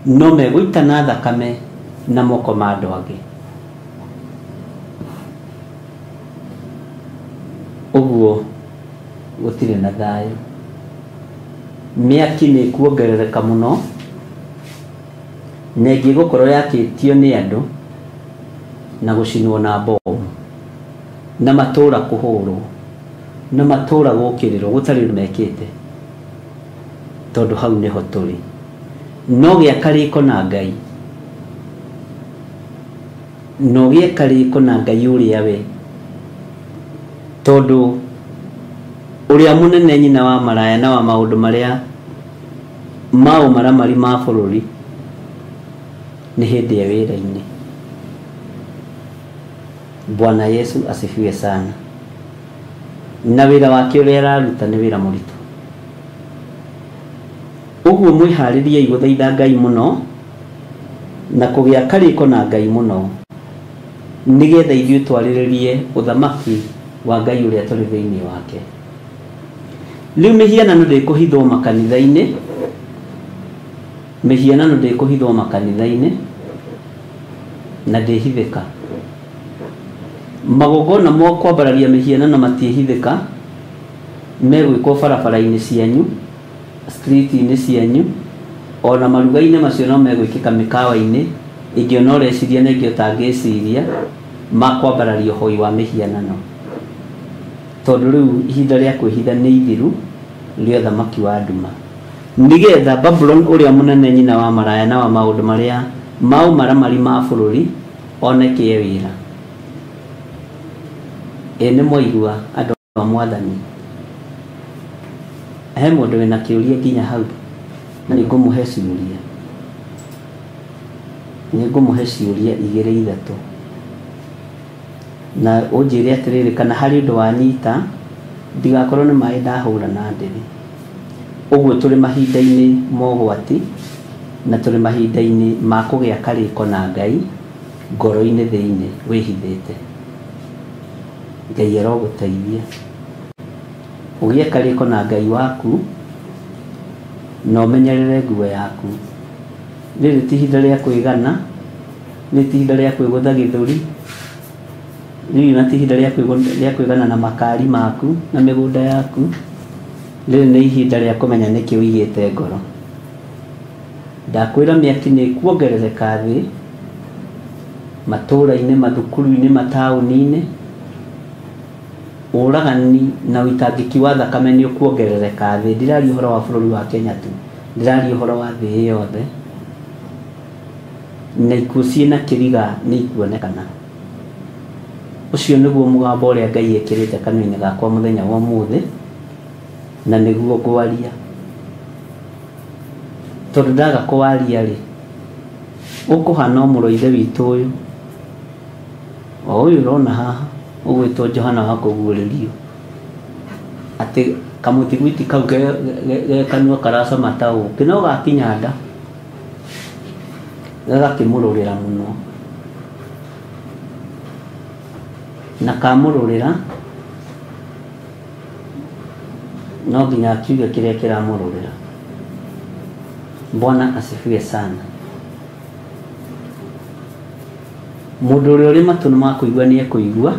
no megũitana thakame na moko ma andũ angĩ. Ũguo gũtirĩ na thayũ. Mĩaki nĩ ĩkuongerereka mũno, na ĩngĩ ĩgũkorwo yakĩtio nĩ andũ na gũcinwo na bomu, na matũũra kũhũrwo, na matũũra gũkĩrĩrwo gũtarĩ ũndũ mekĩte, tondũ hau nĩho tũrĩ. No gĩa karĩko na Ngai, no gĩe karĩko na Ngai ũrĩa we, tondũ ũrĩa mũnene nyina wa maraya na wa maũndũ marĩa ma ũmaramari ma bũrũri nĩ hĩndĩ ya wĩra-inĩ. Bwana Yesu asifiwe sana. Na wĩra wake ũrĩa araruta nĩ wĩra mũritũ. Ũguo mwĩharĩriei gũthaitha Ngai mũno na kũgĩa karĩko na Ngai mũno, nĩgetha ithuĩ twarĩrĩrie ũthamaki wa Ngai ũrĩa tũrĩ thĩinĩ wake. Rĩu mĩhianano ndĩkũhithwo makanitha-inĩ, mĩhianano ndĩkũhithwo makanitha-inĩ na ndĩhithĩka. Magongona ma kwambararia mĩhianano matiĩhithĩka, megwĩkwo barabara-inĩ cianyu, street-inĩ cianyu, ona maruga-inĩ macio no megwĩkĩka mĩkawa-inĩ, ĩngĩ ona ũreciria na ĩngĩ ũtangĩciria, ma kwambararia ũhoi wa mĩhianano. Tondũ rĩu ihinda rĩa kwĩhitha nĩ ithiru rĩa ũthamaki wa nduma, nĩgetha Babulon ũrĩa mũnene nyina wa maraya na wa maũndũ marĩa ma ũmaramari ma bũrũri oneke wĩra. Ĩ nĩ mwaigua andũ a Mwathani. He mũndũ wĩna kĩũria nginya hau, na nĩ ngũmũhe ciũria, nĩ ngũmũhe ciũria igĩrĩ ithatũ, na ũnjĩre atĩrĩrĩ kana harĩ ũndũ wanyita, ndigakorwo nĩ maĩ ndahũra na ndĩrĩ. Ũguo tũrĩ mahinda-inĩ ma ũgwati, na tũrĩ mahinda-inĩ ma kũgĩa karĩko na Ngai ngoro-inĩ thĩinĩ wĩhithĩte. Ngai arogũteithia ũgĩe karĩko na Ngai waku, na ũmenyerere nguo yaku. Rĩrĩ ti ihinda rĩa kwĩgana, rĩrĩ ti ihinda rĩa kwĩgũtha gĩthũri, rĩrĩ na ti ihinda rĩa kwĩgana na makari maku na mĩgũnda yaku. Rĩrĩ nĩ ihinda rĩa kũmenya nĩkĩ ũigĩte ngoro. Ndakwĩra mĩaki nĩ ĩkuongerereka thĩ, matũũra-inĩ, mathukuru-inĩ, mataũni-inĩ. Ũragani na ũitangĩki wa thakame nĩ ũkuongerereka thĩ. Ndiraria ũhoro wa bũrũri wa Kenya tu, ndiraria ũhoro wa thĩ yothe. Na ikuũ ciĩna kĩriga nĩ ikuonekana. Ũcio nĩguo mũgambo ũrĩa Ngai ekĩrĩte kanua-inĩ gakwa mũthenya wa ũmũthĩ, na nĩguo ngwaria. Tondũ ndaga kũwaria rĩ, ũkũhana o mũrũ wa ithe witũ ũyũ, o ũyũ ũrona haha, ũgwĩtwo Johana wa kũguũrĩrio, atĩ kamũthiguiti kau ge kanua karacama ta ũkĩ, no gakinya nda gagakĩmũrũrĩra mũno, na kamũrũrĩra no nginya akiuge kĩrĩa kĩramũrũrĩra. Bwana asifiwe sana. Mũndũ ũrĩa ũrĩ matũ ma kũigua nĩ ekũigua,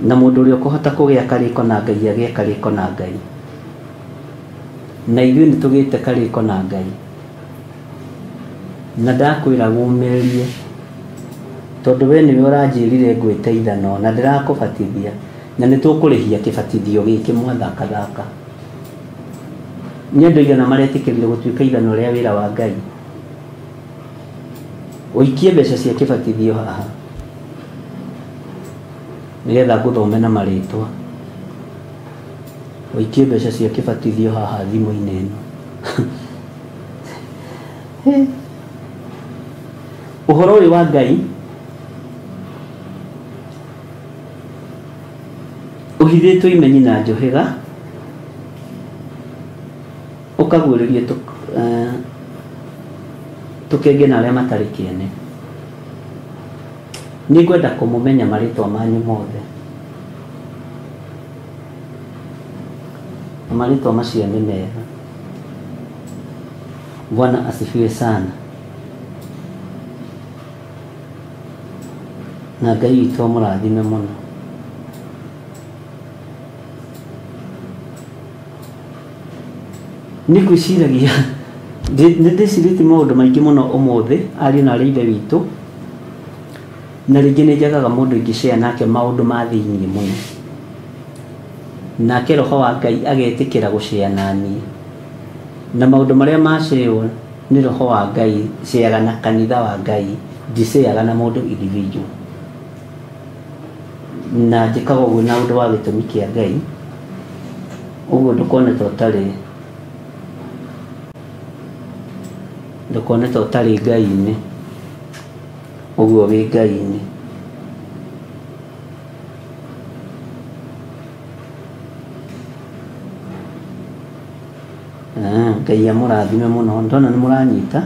na mũndũ ũrĩa ũkũhota kũgĩa karĩko na Ngai agĩe karĩko na Ngai. Na ithuĩ nĩ tũgĩte karĩko na Ngai. Na ndakwĩra wũmĩrĩrie, tondũ we nĩwe ũranjĩrire ngwĩte ithano na ndĩrakũbatithia, na nĩ tũkũrĩhia kĩbatithio gĩkĩ mwathakathaka. Nĩ andũ aigana maretĩkĩrire gũtuĩka ithano rĩa wĩra wa Ngai? Ũikie mbeca cia kĩbatithio haha nĩgetha ngũthome na marĩtwa. Ũikie mbeca cia kĩbatithio haha thimũ-inĩ ĩno. Ũhoro ũyũ wa Ngai ũhithĩtwo imenyi na njũhĩga, ũkaguũrĩrio tũkenge na arĩa matarĩ kĩene. Nĩngwenda kũmũmenya marĩtwa manyu mothe, na marĩtwa macio nĩ mega. Bwana asifiwe sana. Na Ngai witũ amũrathime mũno. Nĩ ngwĩciragia nĩ ndĩcirĩtie maũndũ maingĩ mũno ũmũthĩ, ariũ na aarĩ a Ithe witũ, na rĩngĩ nĩ njagaga mũndũ ingĩshare nake maũndũ ma thĩiniĩ mũno, nake roho wa Ngai agetĩkĩra gũshare naniĩ, na maũndũ marĩa macewo nĩ roho wa Ngai ceaga na kanitha wa Ngai, ndiceaga na mũndũ individual. Na njĩkaga ũguo na ũndũ wa gĩtũmi kĩa Ngai, ũguo ndũkone ta ũtarĩ Ngai-inĩ, ũguo wĩ Ngai-inĩ. Ngai amũrathime mũno. Ndona nĩ mũranyita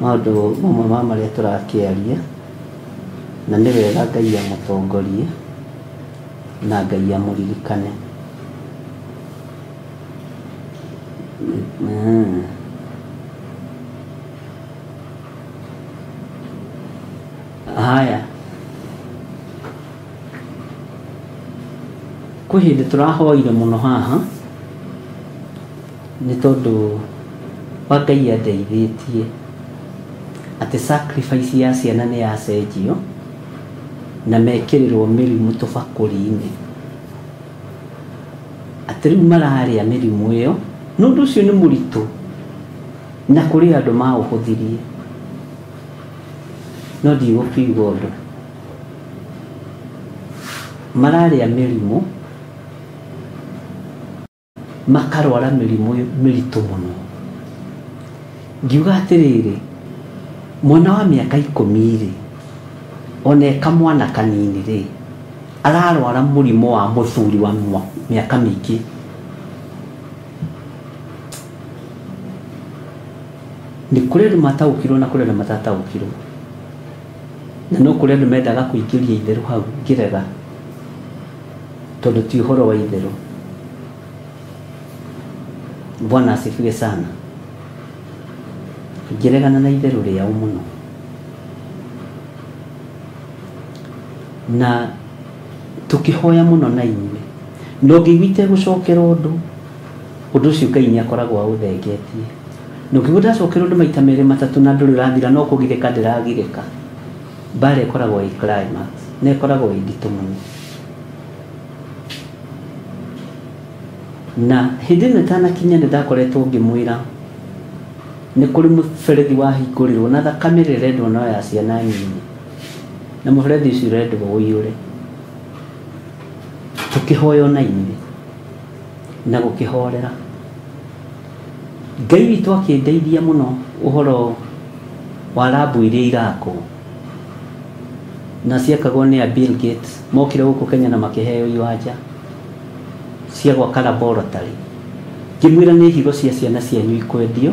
maũndũ mamwe ma marĩa tũrakĩaria, na nĩ wega Ngai amũtongorie na Ngai amũririkane. Haya, kwĩ hĩndĩ tũrahoire mũno haha, nĩ tondũ wa Ngai andeithĩtie atĩ sacrifice ya ciana nĩ yacenjio na mekĩrĩrwo mĩrimũ tũbakũri-inĩ, atĩ rĩu mararĩa mĩrimũ ĩyo. Na ũndũ ũcio nĩ mũritũ, na kũrĩ andũ maũhũthirie, no ndigũkiuga ũndũ. Mararĩa mĩrimũ, makarwara mĩrimũ mĩritũ mũno. Ngiuga atĩrĩrĩ, mwana wa mĩaka 10 rĩ, ona e kamwana kanini rĩ, ararwara mũrimũ wa mũthuri wa mĩaka mĩingĩ. Nĩ kũrĩ andũ mataũkirwo na kũrĩ andũ matataũkirwo, na no kũrĩ andũ mendaga kũingĩria itherũ hau ngĩrega, tondũ ti ũhoro wa itherũ. Bwana asifiwe sana. Ngĩregana na itherũ rĩao mũno, na tũkĩhoya mũno na inyuĩ, na ũngĩigua itegũcokera ũndũ, ũndũ ũcio Ngai nĩ akoragwo aũthengetie. Na ũngĩigua ndacokera ũndũ maita merĩ matatũ na ndũrĩ ũrathira, no kũgirĩka ndĩragirĩka, mbara ĩkoragwo ĩ climax, na ĩkoragwo ĩ nditũ mũno. Na hĩndĩ ĩno ĩtanakinya nĩ ndakoretwo ngĩmwĩra Nĩ kũrĩ mũberethi wahingũrirwo na thakame ĩrĩa ĩrendwo no ya ciana nini, na mũberethi ũcio ũrendwo ũiyũre. Tũkĩhoya ona inyuĩ na gũkĩhorera. Ngai witũ akĩndeithia mũno ũhoro wa rambu iria irakwo na ciakagwo nĩ a Bill Gates, mokire gũkũ Kenya na makĩheo iwanja cia gwaka laboratory. Ngĩmwĩra nĩ higo cia ciana cianyu ikwendio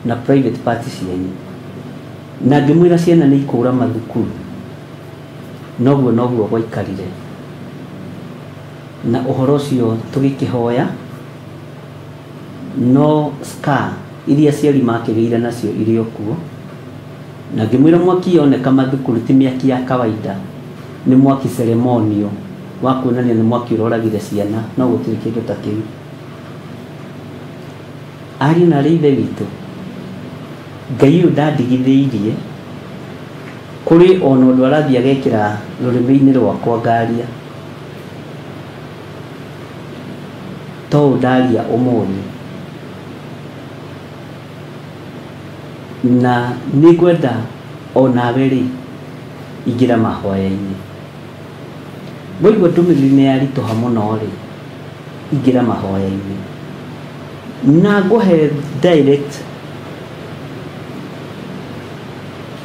na private party cianyu, na ngĩmwĩra ciana nĩ ikũra mathukuru. Noguo noguo gwaikarire, na ũhoro ũcio tũgĩkĩhoya, no scar iria aciari makĩgĩire nacio irĩ o kuo. Na ngĩmwĩra mwaki yoneka mathukuru ti mĩaki ya kawaida, nĩ mwaki ceremonial wa kuonania nĩ mwaki ũroragire ciana, no gũtirĩ kĩndũ ta kĩu. Ariũ na arĩ ithe witũ, Ngai ũyũ ndandigithĩirie kũrĩ ona ũndũ arathiĩ agekĩra rũrĩmĩ-inĩ rwakwa ngaria, to ũũ ndaria ũmũthĩ. Na nĩngwenda onawe rĩ, ingĩra mahoya-inĩ. Waigua ndũmĩrĩri nĩ yaritũha mũno rĩ, ingĩra mahoya-inĩ. Na ngũhe direct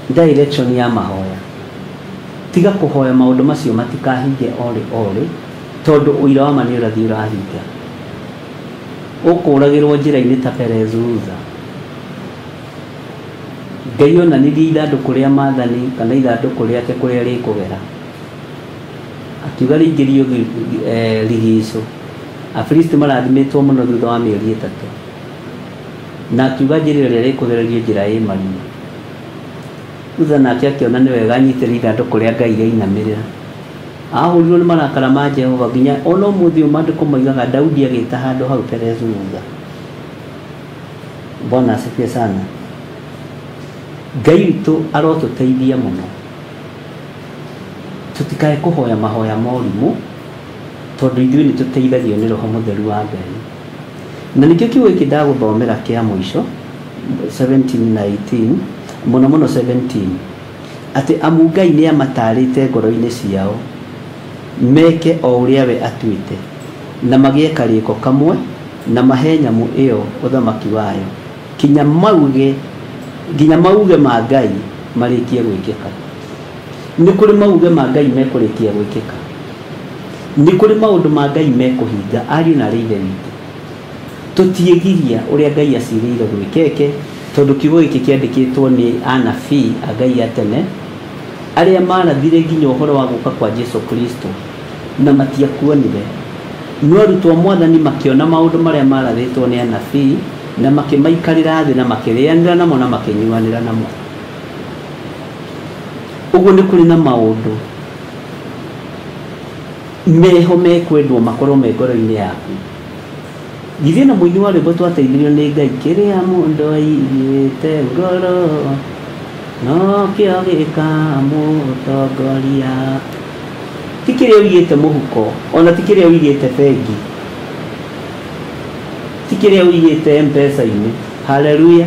direction ya mahoya. Tiga kũhoya maũndũ macio matikahinge orĩ orĩ, tondũ ũira wa ma nĩ ũrathiĩ ũrahinga. Ũkũragĩrwo njĩra-inĩ ta Perez Uza. Ngai onanirie ithandũkũ rĩa maathani kana ithandũkũ rĩake kũrĩa rĩkũgera, akiuga rĩingĩrio rigico. Afilisti marathimĩtwo mũno thutha wa mĩeri 3, na akiuga njĩra ĩrĩa rĩkũgererio njĩra ĩ marima. Uza nake akĩona nĩ wega anyitĩre ithandũkũ rĩa Ngai rĩainamĩrĩra. Ahũrirwo nĩ marakara ma Jehova nginya ona ũmũthĩ ũyũ maandĩko moigaga Daudi agĩta handũ hau Perez Uza. Bwana asifiwe sana. Ngai witũ arotũteithia mũno, tũtikae kũhoya mahoya morimũ, tondũ ithuĩ nĩ tũteithagio nĩ Roho Mũtheru wa Ngai. Na nĩkĩo kiugo gĩkĩ ndagũthomera kĩa mũico 17 na 18, mũno mũno 17, atĩ amu Ngai nĩ amatarĩte ngoro-inĩ ciao meke o ũrĩa we atuĩte, na magĩe karĩko kamwe, na mahe nyamũ ĩyo ũthamaki wayo, nginya mauge ma Ngai marĩkie gwĩkĩka. Nĩ kũrĩ mauge ma Ngai mekũrĩkia gwĩkĩka, nĩ kũrĩ maũndũ ma Ngai mekũhinga. Ariũ na arĩ ithe witũ, tũtiĩgiria ũrĩa Ngai acirĩire gwĩkeke, tondũ kiugo gĩkĩ kĩandĩkĩtwo nĩ anabii a Ngai a tene arĩa marathire nginya ũhoro wa gũka kwa Jesu Kristo na matiakuonire. No arutwo mwathani makĩona maũndũ marĩa marathĩtwo nĩ anabii na makĩmaikarĩra thĩ na makĩrĩanĩra namo na makĩnyuanĩra namo. Ũguo nĩ kũrĩ na maũndũ meho mekwendwo makorwo me ngoro-inĩ yaku. Githĩ na mũini wa rwĩmbo twateithirio nĩ Ngai, kĩrĩa mũndũ aigĩte ngoro nokĩo gĩkamũtongoria. Ti kĩrĩa ũigĩte mũhuko, ona ti kĩrĩa ũigĩte bengi, ti kĩrĩa ũigĩte M-Pesa-inĩ. Haleluya.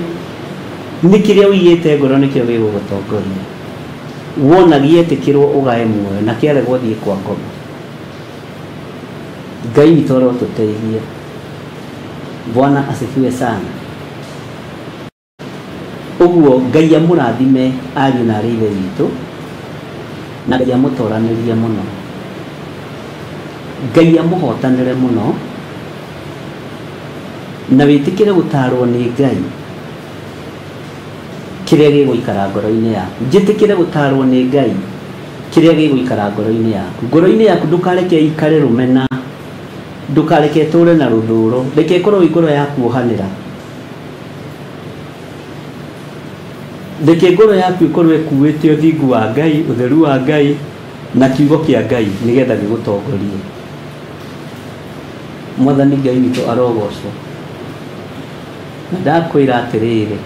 Nĩ kĩrĩa ũigĩte ngoro nĩkĩo gĩgũgũtongoria. Wona gĩetĩkĩrwo ũgae muoyo, na kĩaregwo thiĩ kwa ngoma. Ngai witũ arotũteithia. Bwana asifiwe sana. Ũguo Ngai amũrathime ariũ na arĩ ithe witũ, na Ngai amũtoranĩrie mũno, Ngai amũhotanĩre mũno, na wĩtĩkĩre gũtarwo nĩ Ngai kĩrĩa gĩgũikara ngoro-inĩ yaku. Njĩtĩkĩre gũtarwo nĩ Ngai kĩrĩa gĩgũikara ngoro-inĩ yaku. Ngoro-inĩ yaku ndũkareke ikare rũmena, ndũkareke ĩtũre na rũthũro, reke ĩkorwo ĩ ngoro ya kuohanĩra. Reke ngoro yaku ĩkorwo ĩkuĩte ũthingu wa Ngai, ũtheru wa Ngai na kiugo kĩa Ngai, nĩgetha gĩgũtongorie. Mwathani Ngai witũ arogocwo. Na ndakwĩra atĩrĩrĩ,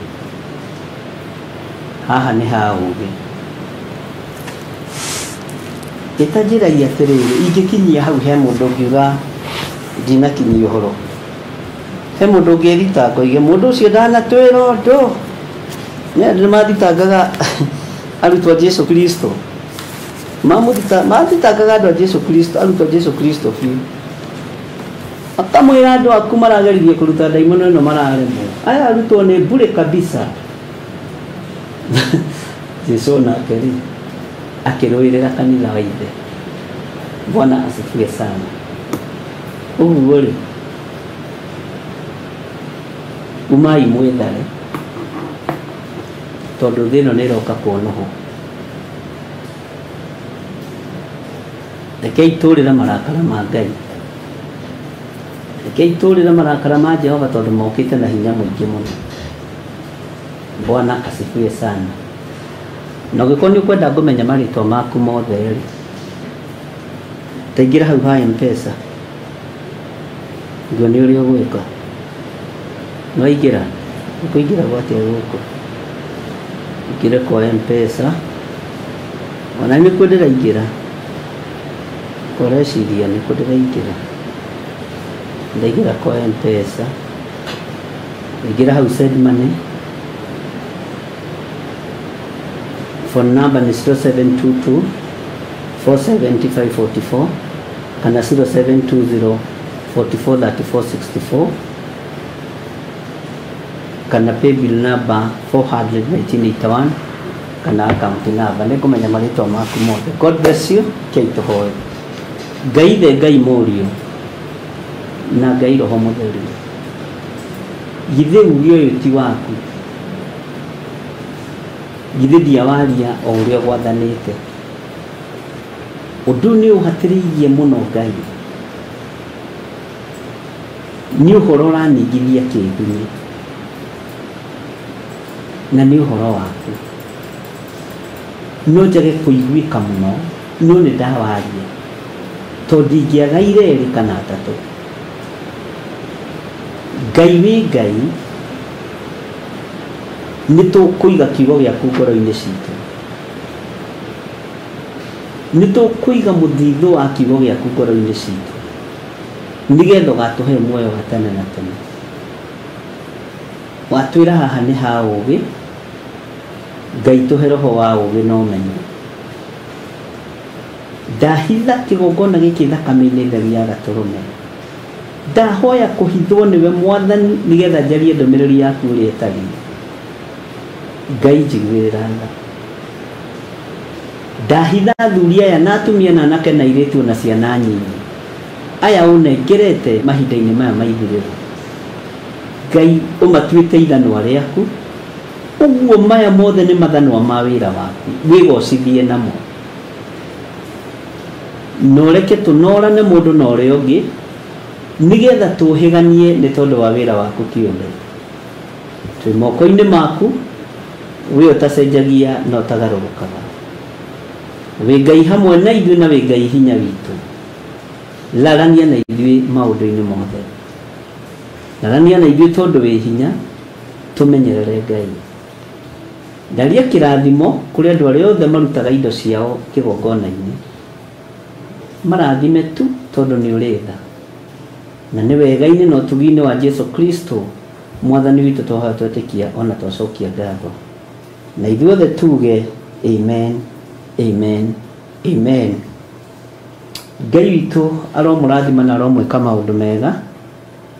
haha nĩ ha ũũgĩ. Ĩtanjĩragia atĩrĩrĩ, ingĩkinyia hau he mũndũ ũngiuga ndinakinyia ũhoro. He mũndũ ũngĩthitanga oige mũndũ ũcio ndanatwĩra ũndũ. Nĩ andũ nĩmathitangaga arutwo a Jesu Kristo. Mathitangaga andũ a Jesu Kristo, arutwo a Jesu Kristo biũ. Akamwĩra andũ aku marageririe kũruta ndaimono ĩno mararemwo. Aya arutwo nĩ mbure kabisa. Jesu nake rĩ akĩrũĩrĩra kanitha wa ithe. Bwana asifiwe sana. Ũguo rĩ, umai mwĩthare tondũ thĩ ĩno nĩ ĩroka kuonoho. Rekei tũrĩre marakara ma Ngai. Rekei tũrĩre marakara ma Jehova tondũ mokĩte na hinya mũingĩ mũno. Bwana asifiwe sana. Na ũngĩkorwo nĩ ũkwenda ngũmenya marĩtwa maku mothe rĩ, taingĩra hau ha M-Pesa. Nguo nĩ ũrĩa ũgwĩka. Nĩwaingĩra? Ũkũingĩra gwatĩa gũkũ? Ingĩre kwa M-Pesa. Ona nĩkuo ndĩraingĩra. Kũreciria nĩkuo ndĩraingĩra. Ndaingĩra kwa M-Pesa. Ingĩra hau send money. Phone number ni 0722 47544 kana 0720 443464 kana paybill number 400 1981 kana account number. Nĩngũmenya marĩtwa maku mothe. God bless you. Kei tũhoe. Ngai ithe, Ngai mũriũ na Ngai roho mũtheru, githĩ uge ũyũ ti waku? Githĩ ndiawaria o ũrĩa gwathanĩte? Ũndũ nĩ ũhatĩrĩirie mũno Ngai, nĩ ũhoro ũraningithia kĩgunyĩ na nĩ ũhoro waku. No njage kũiguĩka mũno, no nĩ ndawaria tondũ ingĩagaire erĩ kana atatũ. Ngai wĩ Ngai, nĩ tũkũiga kiugo gĩaku ngoro-inĩ citũ, nĩ tũkũiga mũthithũ wa kiugo gĩaku ngoro-inĩ citũ nĩgetha ũgatũhe muoyo wa tene na tene. Watwĩra haha nĩ ha ũgĩ. Ngai, tũhe roho wa ũgĩ na ũmenyo. Ndahitha kĩgongona gĩkĩ thakame-inĩ theru ya gatũrũme. Ndahoya kũhithwo nĩwe Mwathani nĩgetha njarie ndũmĩrĩri yaku ũrĩa ĩtariĩ. Ngai, njiguĩrĩra tha. Ndahitha athuri aya na atumia na anake na airĩtu na ciana nyinyi aya ũnengerete mahinda-inĩ maya ma ithirĩro. Ngai, ũmatuĩte ithanwa rĩaku. Ũguo maya mothe nĩ mathanwa ma wĩra waku, wĩgocithie namo na ũreke tũnorane mũndũ na ũrĩa ũngĩ nĩgetha tũhĩganie nĩ tondũ wa wĩra waku kĩũmbe. Twĩ moko-inĩ maku, wĩ ũtacenjagia na ũtagarũrũkaga. Wĩ Ngai hamwe na ithuĩ na wĩ Ngai hinya witũ. Larania na ithuĩ maũndũ-inĩ mothe, larania na ithuĩ tondũ wĩ hinya. Tũmenyerere Ngai. Ndaria kĩrathimo kũrĩ andũ arĩa othe marutaga indo ciao kĩgongona-inĩ. Marathime tu tondũ nĩ ũrĩ tha na nĩ wega-inĩ na ũtugi-inĩ wa Jesu Kristo Mwathani witũ twahoya, twetĩkia ona twacokia ngatho, na ithuothe tuge amen, amen, amen. Ngai witũ aromũrathima na aromwĩka maũndũ mega.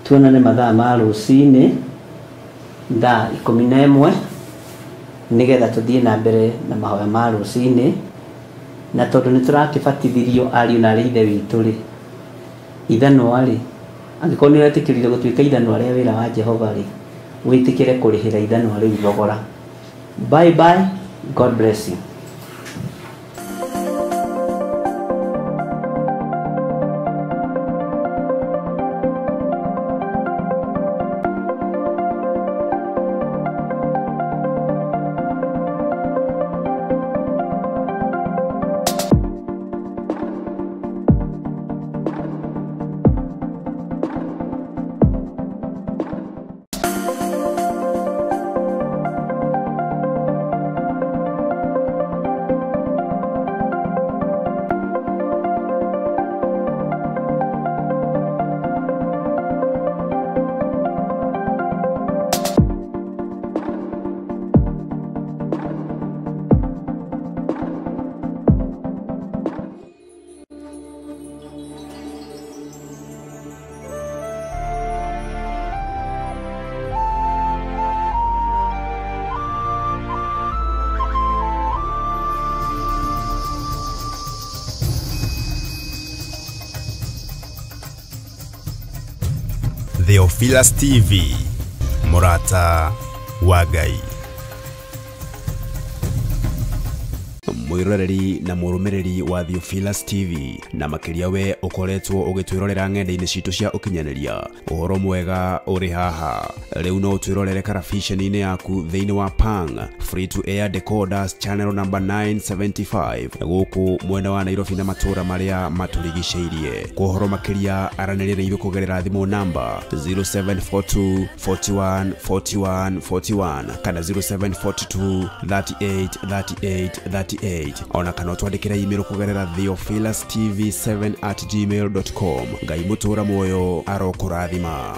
Tuonane mathaa ma rũcinĩ thaa 11 nĩgetha tũthiĩ na mbere na mahoya ma rũcinĩ. Na tondũ nĩ tũrakĩbatithirio ariũ na arĩ ithe witũ rĩ, ithanwa rĩ, angĩkorwo nĩ ũretĩkĩrire gũtuĩka ithanwa rĩa wĩra wa Jehova rĩ, wĩtĩkĩre kũrĩhĩra ithanwa rĩu thogora. Bye bye, God bless you. Theophilus TV, mũrata wa Ngai. Mwiroreri na mũrũmĩrĩri wa Theophilus TV, na makĩria we ũkoretwo ũgĩtwĩrorera ng'enda-inĩ citũ cia ũkinyanĩria, ũhoro mwega ũrĩ haha. Rĩu no ũtwĩrorere karabiceni-inĩ yaku thĩinĩ wa Pang Free to Air Decoders channel number 975 gũkũ mwena wa Nairobi na matũũra marĩa matũrigicĩirie. Kwa ũhoro makĩria aranĩria na ithuĩ kũgerera thimũ namba 0742 41 41 41 kana 0742 38 38 38, ona kana ũtwandĩkĩre email kũgerera theophilustv7@gmail.com. Ngai mũtũra muoyo arokũrathima.